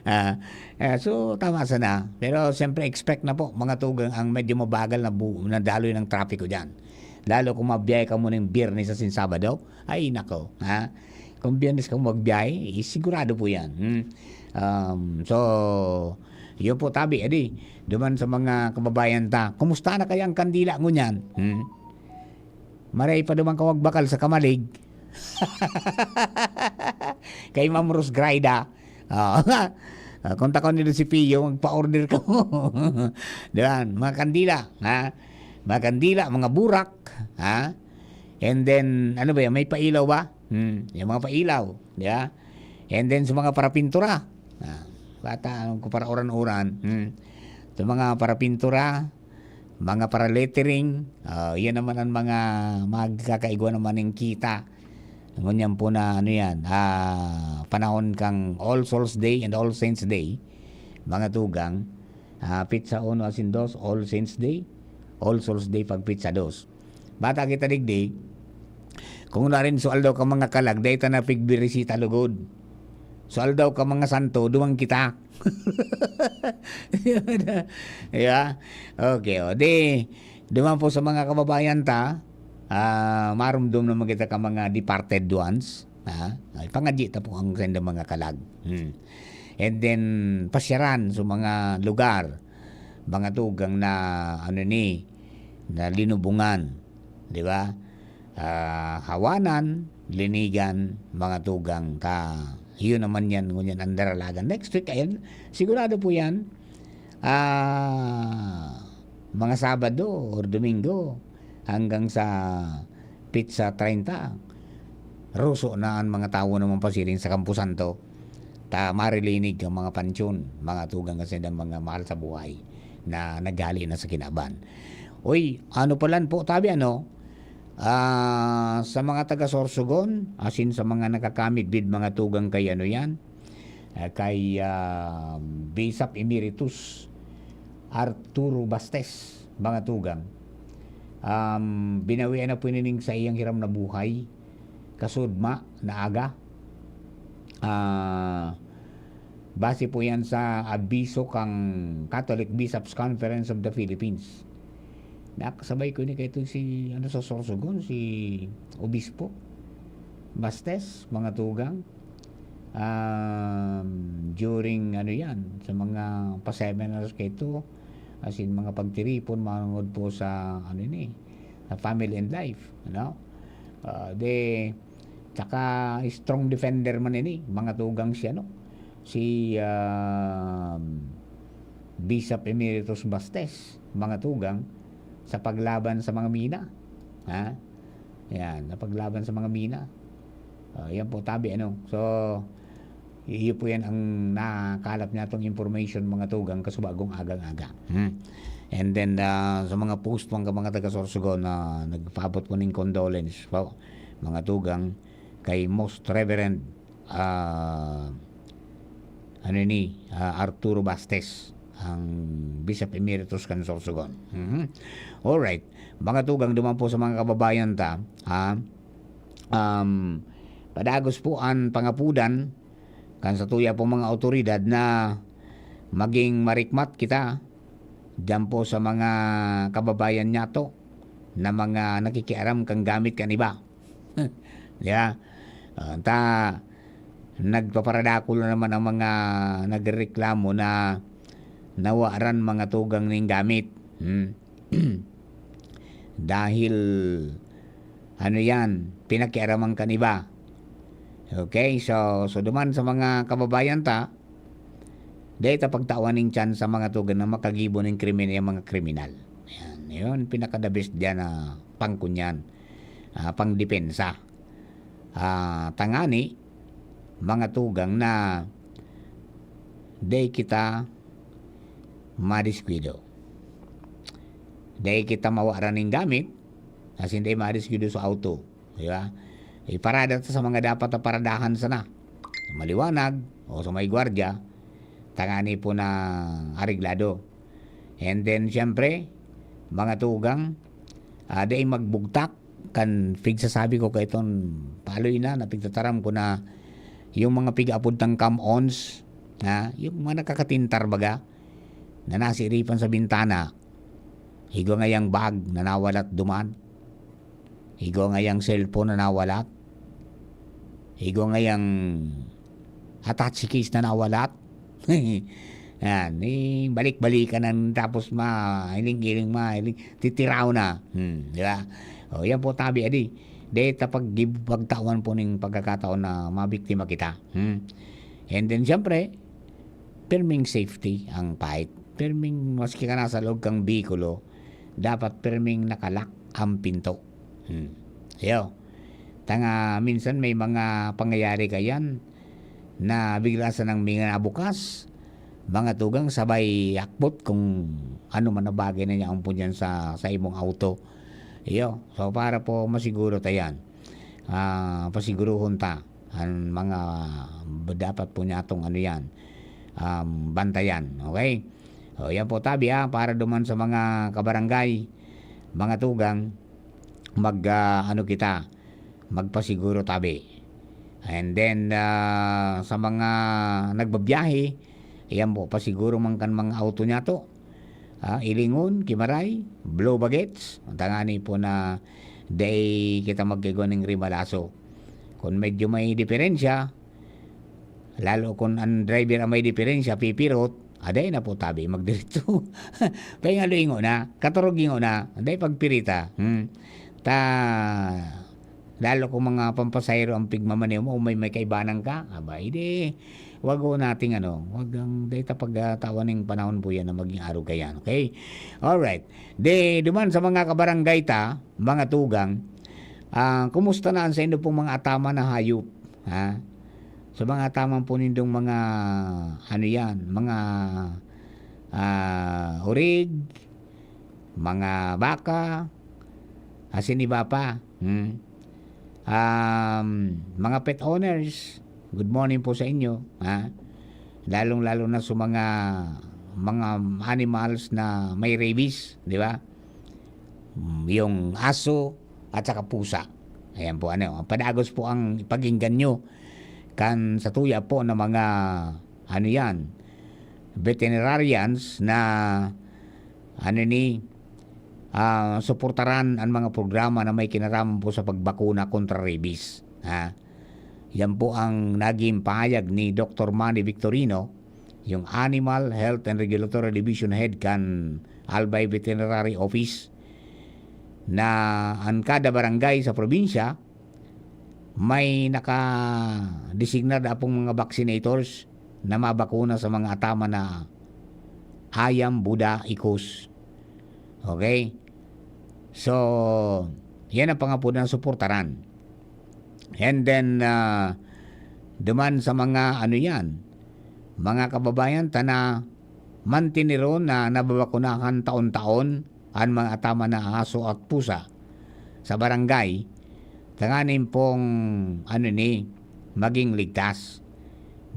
Ah, eh, so, tama sana. Pero, siyempre, expect na po, mga tugang, ang medyo mabagal na bu-, na daloy ng trapiko dyan. Lalo kung mabiyahe ka muna yung Biyernes sa Sabado. Ay, nako, ha? Kung Biyernes ka magbiyahe, eh, sigurado po yan. Hmm. Um, so, yun po, tabi, edi, duman sa mga kababayan ta, kumusta na kaya ang kandila ngunyan? Hmm? Maray pa duman ka magbakal sa Kamalig. Kay Ma'am Rose Graida. Ah, ah, kung takon nila si Pio, magpa-order ka mo. Di ba? Mga kandila, ha? Mga kandila, mga burak, ha? And then, ano ba yan? May pailaw ba? Hmm, yung mga pailaw, di ba? And then, sa mga parapintura. Ah, bata, ano ko, para uran-uran. Hmm. Sa mga parapintura, mga para-lettering, ah, yan naman ang mga magkakaigwa naman ng kita. Ngunyan po na ano yan, ah, panahon kang All Souls Day and All Saints Day, mga tugang, ah, petsa uno asin dos, All Saints Day, All Souls Day pag petsa dos. Bata kita digdi, kung narin so aldaw ka mga kalag, dahil ta napigbirisita lugod. So aldaw ka mga santo, duman kita. Di ba? Okay, o. Di, duman po sa mga kababayan ta, ah, marumdom naman kita ka mga departed ones. Ha? Ay, pangadyi ta po ang senda mga kalag. Hmm. And then, pasyaran sa mga lugar, mga tugang na, ano ni, na linubungan. Di ba? Ah, Hawanan, Linigan, mga tugang ka. Yun naman yan, ngunyan ang daralagan. Next week, ayan, sigurado po yan. Ah, mga Sabado or Domingo, hanggang sa petsa treinta, ruso na ang mga tawo naman pasiring sa Campo Santo. Ta marilinig ang mga pansyon, mga tugang kasi ng mga mahal sa buhay na naghali na sa kinaban. Uy, ano palan po, tabi ano, ah, sa mga taga Sorsogon, asin sa mga nakakamidbid, mga tugang kay ano yan, ah, kay, ah, Bishop Emeritus Arturo Bastes, mga tugang. Um, binawian na po nining sa iyang hiram na buhay, kasudma na aga. Ah, base po yan sa abiso kang Catholic Bishops' Conference of the Philippines. Nakasabay ko ni kaito si, ano, sa Sorsogon, si Obispo Bastes, mga tugang. Um, during, ano yan, sa mga pa-seminars kaito, as in, mga pagtiripon, manungod po sa, ano ini, sa family and life, ano? Ah, de, tsaka strong defender man ini, mga tugang si, ano, si, um, Bishop Emeritus Bastes, mga tugang, sa paglaban sa mga mina. Ha? Yan, sa paglaban sa mga mina. Ah, yan po, tabi, ano. So, iyo po yan ang nakalap natong information, mga tugang, kasubagong agang-aga. Hmm. And then, ah, sa mga post po ang mga taga Sorsogon na nagpaabot po ning condolence po, mga tugang, kay Most Reverend, ah, ano ni, ah, Arturo Bastes, ang Bishop Emeritus kan Sorsogon. Mhm. Alright. Mga tugang, duman po sa mga kababayan ta, ha? Um, padagos po an pangapudan kan satuya pong mga awtoridad na maging marikmat kita diyan po sa mga kababayan niyato na mga nakikiaram kan gamit kan iba. Di ba? Ah, ta, nagpaparadakul na naman ang mga nagrereklamo na nawaran, mga tugang, ning gamit. Hmm. Dahil, ano yan, pinakiaraman kan iba. Okay, so, so duman sa mga kababayan ta, dahil ta pagtawan ning chance sa mga tugang na makagibo ning krimen, yung mga kriminal. Yan, yun, pinaka-the best dyan na pangkunyan, ah, pangdepensa. Ah, tangani, mga tugang, na dahil kita madiskuido. Dahil kita mawaran ning gamit, asin dahil madiskuido sa auto, di ba? Iparada ta sa mga dapat na paradahan sana. Sa maliwanag o sa may gwardiya, tangani po na areglado. And then, siyempre, mga tugang, ah, dai magbugtak kan pigsasabi ko kaiton paloy na, na pigtataram ko na yung mga pig-apod tang come-ons, ha, yung mga nakakatintar baga, na nasiripan sa bintana, igwa ngayang bag na nawalat duman, igwa ngayang cellphone na nawalat, igwa ngayang attache case na nawalat. Yan, eh, balik-balikan ang tapos ma-, hiling-hiling, ma-, hiling, titiraw na. Hmm, di ba? O, yan po, tabi, adi. Dahil ta pag-, pagtawan po ning pagkakataon na mabiktima kita. Hmm. And then, siyempre, pirming safety ang fight. Pirming, maski ka nasa loob kang bikulo, dapat pirming nakalak ang pinto. Hmm. Yo. Tanga, minsan may mga pangyayari kayan na bigla sanang may nabukas. mga tugang, sabay hakbot kung ano man na bagay na niya ampon yan sa, sa imong auto. Iyo. So, para po masiguro ta yan, ah, pasiguruhon ta an mga b-, dapat po niya atong ano yan, um, bantayan. Okay? O, yan po, tabi, ha, para duman sa mga kabarangay, mga tugang, mag, ah, ano kita, magpasiguro tabi. And then, ah, sa mga nagbabiyahe, ayan po, pasiguro man kan mga auto niya to. Ah, ilingon, kimaray, blow bagets, tangani po na dai kita magkaigwa ning rimalaso. Kung medyo may diferensya, lalo kung ang driver ang may diferensya, pipirot, aday na po tabi, magdiretso. Paingaluingo na, katurog ingo na, aday pagpirita. Hmm. Ta, lalo kung mga pampasahero ang pigmamaneho mo, o may, may kaibanan ka, aba, hindi, wag ho nating ano, wag ang data pagkatawan ng panahon po yan na maging arog ka yan, okay? Alright. De, duman sa mga kabarangay ta, mga tugang, ah, kumusta na ang sa inyo pong mga ataman na hayop? Ha? Sa mga ataman po nindong mga, ano yan, mga, ah, urig, mga baka, asin iba pa. Hmm. Um, mga pet owners, good morning po sa inyo, ha? Lalong-lalo na sa mga, mga animals na may rabies, di ba? Mm, yung aso at saka pusa. Ayan po, ano, padagos po ang pag-inggan nyo kan sa tuya po na mga, ano yan, veterinarians na, ano ni, ah, suportaran ang mga programa na may kinaraman po sa pagbakuna kontra rabies. Ha? Yan po ang naging pahayag ni Doktor Manny Victorino, yung Animal Health and Regulatory Division Head kan Albay Veterinary Office, na ang kada barangay sa probinsya may nakadesignar na pong mga vaccinators na mabakuna sa mga ataman na ayam, buda, ikus. Okay? So, yan ang pangapod na suportaran. And then, ah, duman sa mga ano yan, mga kababayan ta na mantineron na nababakunahan taon-taon an mga ataman na aso at pusa sa barangay, tanganing pong, ano ni, maging ligtas.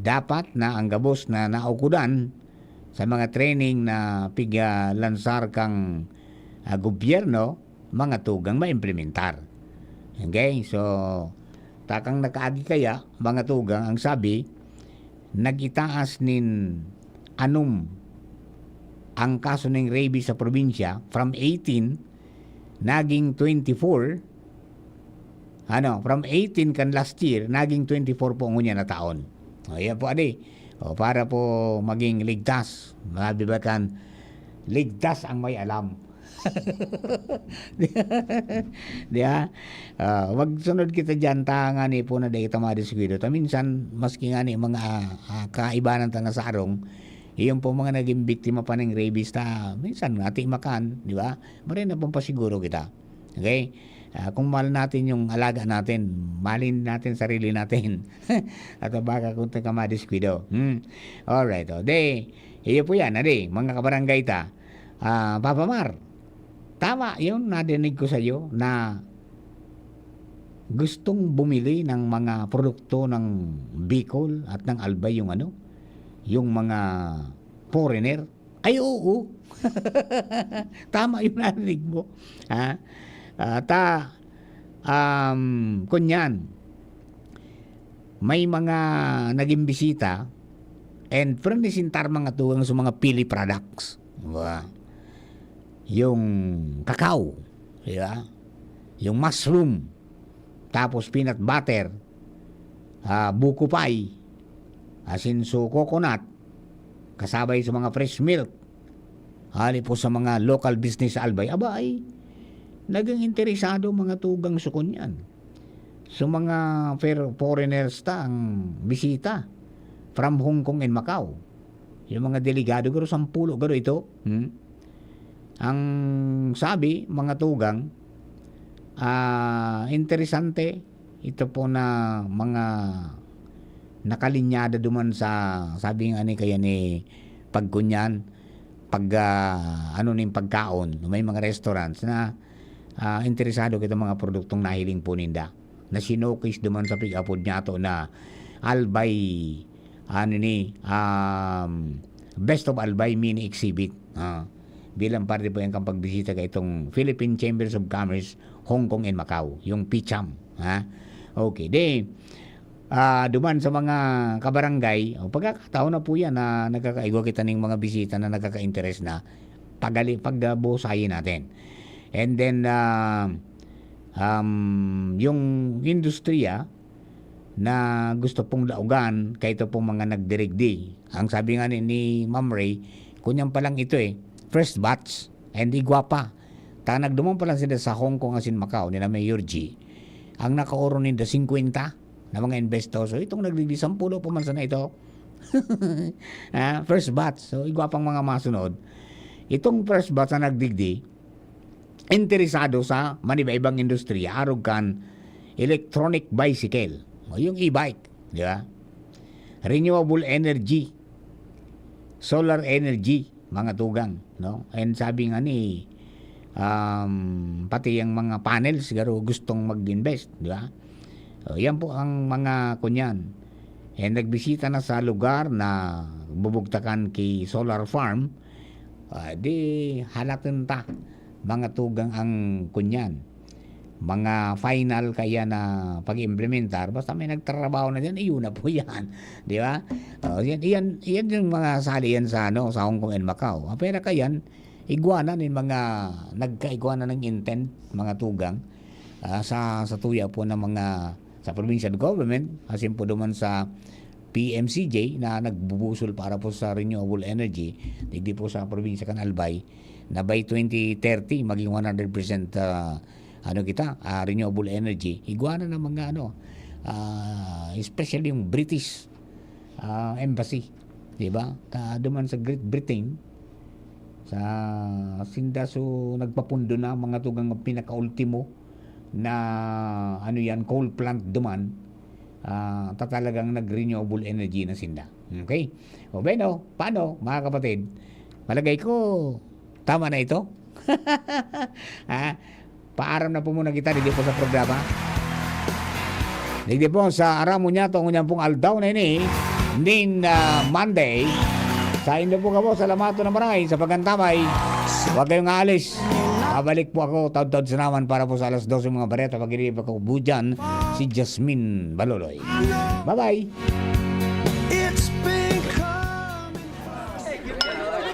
Dapat na ang gabos na naukudan sa mga training na piglansar kang, ah, gobyerno, mga tugang maimplementar. Okay? So, takang nakaagi kaya, mga tugang, ang sabi, nag-itaas nin anom ang kaso ning rabies sa probinsya, from eighteen, naging twenty-four, ano, from eighteen kan last year, naging twenty-four po ngunyan na taon. O, yan po, adi. O, para po maging ligtas. Sabi ba kan, ligtas ang may alam. Di ba? Ah, magsunod kita diyan, ta ngani po na dai kita madiskuido. Ta minsan, maski ngani mga, ah, kaibanan ta na sa arong, iyon po mga naging biktima pa ng rabies ta, minsan ngati makan, di ba? Maray na pong pasiguro kita. Okay? Ah, kung mahal natin yung alaga natin, mahalin natin sarili natin. At baka kung taga madiskuido. Hmm. Alright, o. De, iyo po yan, adi, mga kabarangay ta. Ah, Papa Mar, tama yun, nadinig ko sa'yo na gustong bumili ng mga produkto ng Bicol at ng Albay yung ano, yung mga foreigner. Ay, oo. Tama yung narinig mo. Ha? Ah, ta, um, kunyan, may mga naging bisita and prinisintar mga tugang sa mga Pili products. Diba? Yung cacao, di ba? Yung mushroom, tapos peanut butter, ah, buko pie, asin so coconut, kasabay sa mga fresh milk, hali po sa mga local business sa Albay. Aba ay, naging interesado mga tugang sa kunyan. So, mga fer-, foreigners ta ang bisita from Hong Kong and Macau. Yung mga delegado, garo, sampulo, garo ito. Hmm? Ang sabi, mga tugang, ah, interesante, ito po na mga nakalinyada duman sa, sabi nga ni, kaya ni pagkunyan, pag, ah, ano ning pagkaon, may mga restaurants na, ah, interesado kitong mga produktong nahiling po ninda, na sinukis duman sa pig-apod niyato na Albay, ano ni, um, Best of Albay mini exhibit. Ah, bilang parte po yan kan pagbisita kaitong Philippine Chambers of Commerce, Hong Kong and Macau, yung PCHAM, ha? Okay, di, ah, duman sa mga kabarangay, o pagkakataon na po yan na nagkakaigwa kita ning mga bisita na nagkaka-interes na, pagali-, pag, ah, buhusayin natin. And then, ah, um, yung industriya na gusto pong laogan, kaito pong mga nagdirigdi. Ang sabi nga ni, ni Ma'am Ray, kunyan pa lang ito eh, first batch, and igwa pa. Ta nagduman pa lang sila sa Hong Kong asin Macau, nila Mayor G. Ang nakaoro ninda, singkwenta na mga investor. So, itong nagdigdi, sampulo pa man sana ito. Ah, first batch. So, igwa pang mga masunod. Itong first batch na nagdigdi, interesado sa maniba-ibang industriya, arog kan electronic bicycle. O, yung e-bike, di ba? Renewable energy, solar energy, mga tugang, no? And sabi nga ni, um, pati yung mga panels, siguro gustong mag-invest, di ba? O, yan po ang mga kunyan. And nagbisita na sa lugar na bubugtakan ki solar farm, ah, di halatun ta, mga tugang, ang kunyan. Mga final kaya na pag-implementar, basta may nagtrabaho na diyan, iyon na po yan. Di ba? O, yan, yan, yan yung mga sali yan sa, ano, sa Hong Kong and Macau. Ah, pero kayan, igwa na nin mga, nagkaigwa na ng intent, mga tugang, ah, sa, sa tuya po ng mga, sa provincial government, asin po duman sa P M C J na nagbubusol para po sa renewable energy, digdi po sa probinsya kan Albay, na by twenty thirty, maging one hundred percent, ah, ano kita, ah, renewable energy. Igwa na ng mga, ano, ah, especially yung British, ah, embassy, di ba? Ta, duman sa Great Britain, sa sinda, so, nagpapundo na mga tugang pinakaultimo na, ano yan, coal plant duman, ah, ta talagang nag-renewable energy na sinda. Okay? O, bueno, paano, mga kapatid? Palagay ko, tama na ito. Ha? Paaram na po muna kita, digdi po sa programa. Digdi po sa Aram Mo Niya, tong ngunyan pong aldaw na ini, nin, ah, Monday. Saindo po kamo, salamaton na maray sa pag-antabay. Huwag kayong aalis. Babalik po ako, taud-taud sa naman, para po sa alas dose mga bareta. Pag-ibig ako po dyan, si Jasmine Baloloy. Bye-bye! It's been coming.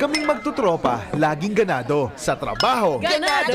Kaming magtutropa, laging ganado sa trabaho. Ganado!